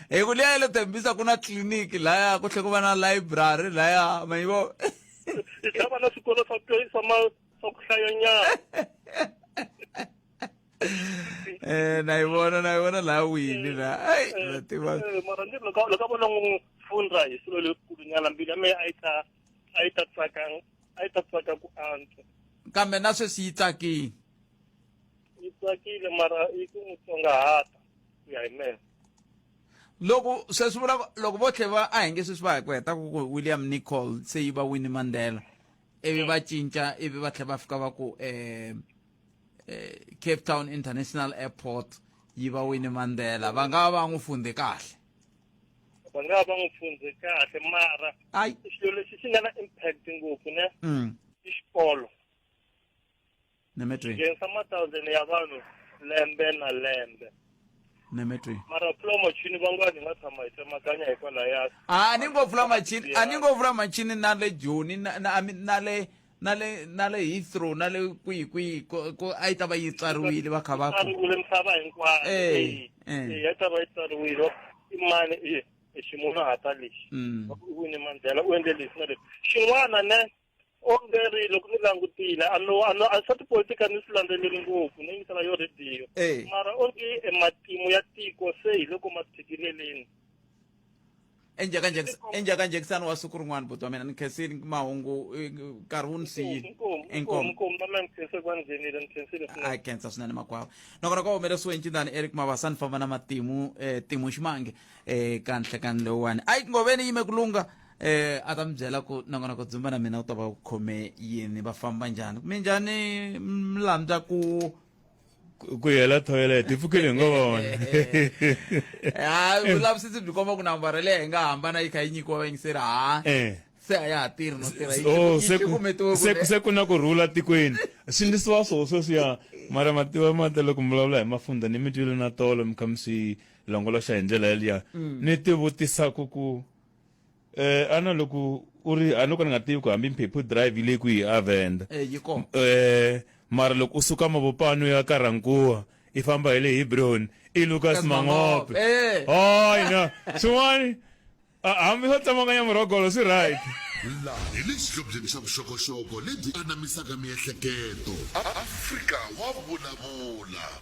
Hi ku liya ya le Tembisa ku na tliliniki laya ku tlhela ku va na library laya ma yi vo yi tlhela va na swikolo swa swa ma swa ku hlayanyana. Eh na yi vona na yi vona laha wini la ai na tiva eh, mara ni loko loko vona n'wi fundza hi swilo leswikulu nyana mbilu ya mina a yi ta a yi ta tsaka a yi ta tsaka ku antswa kambe na sweswi yi tsakile yi tsakile mara yi ku n'wi tsongahata ku ya hi mina loko sweswi vula loko vo tlhe va a hi nge sweswi va hi ku heta ku ku William Nicol se yi va Winnie Mandela ivi va cinca ivi va tlhe va fika va ku eh, eh Cape Town International Airport yi va Winnie Mandela va nga va n'wi fundhe kahle va nga va n'wi fundhe kahle mara ai xilo lexi xi nga na impact ngopfu ne mm. i xikolo Nemetri nghenisa ma-thousand ya vanhu lembe na lembe Nemetri mara pfula machini van'wana hi nga tshama hi tsemakanya hikwalaya a ni ngo pfula machini a ni ngo pfula machini na le Joni na na na le na le na le Heathrow na le kwihi kwihi ko a yi ta va yi tsariwile va kha va ku tsariwile misava hinkwayo eh, eh. ya ta va yi tsariwile i mani i ximunhuhata lexi mm. u Winnie Mandela u endle leswi na leswi xin'wana ne onge ri loko ni langutile a no a no a swa tipolitika ni swi landzeleli ngopfu ni yingisela yo rediyo mara onge e matimu ya tiko se hi loko ma tshikileleni enjhekanjhekisano wa siku rin'wana buti wa mina ni khensile mahungu eh, nkarhi wu ni siyile inkomu a khensa swinene makwavo nakona ka humelesiwe ncindani eric mavasa ni famba na matimu eh, timu ximange eh, ka nhlekani lowuwani ayi ngoveni yime ku lunga eh a ta mi byela ku nongonoko dzumba na mina u ta va u khome yini va famba njhani kumbe njhani mlandza ku ku hela toilet hi pfukile hi ngo vona ha vulavisisi byi komba ku nambara leyi hi nga hambana yi kha yi nyikiwa vayingiseri ha eh se a ya ha tirhi no tirha yi Oh, yi se ku- cukumetiwe se kule. se ku na ku rhula tikweni swi ndlisiwa swoho sweswiya mara mativa mata loko mi vulavula hi mafundza ni mi twile na tolo mi kha mi swi longoloxa hi ndlela yeliya ni tivutisaku ku Eh ana loko u ri a no ka ni nga tivi ku hambi Mphephu drive yi le kwihi a Venda. Eh yi kona. Eh mara loko u suka Mabopane u ya ka Rankuwa i famba hi le Hebron i Lucas Mangope. Eh. Hayi na swin'wani hambi swo tsemakanya murhogolo swi right. La hi le xihlobyeni xa vuxokoxoko lebyi anamisaka miehleketo. Afrika wa vulavula.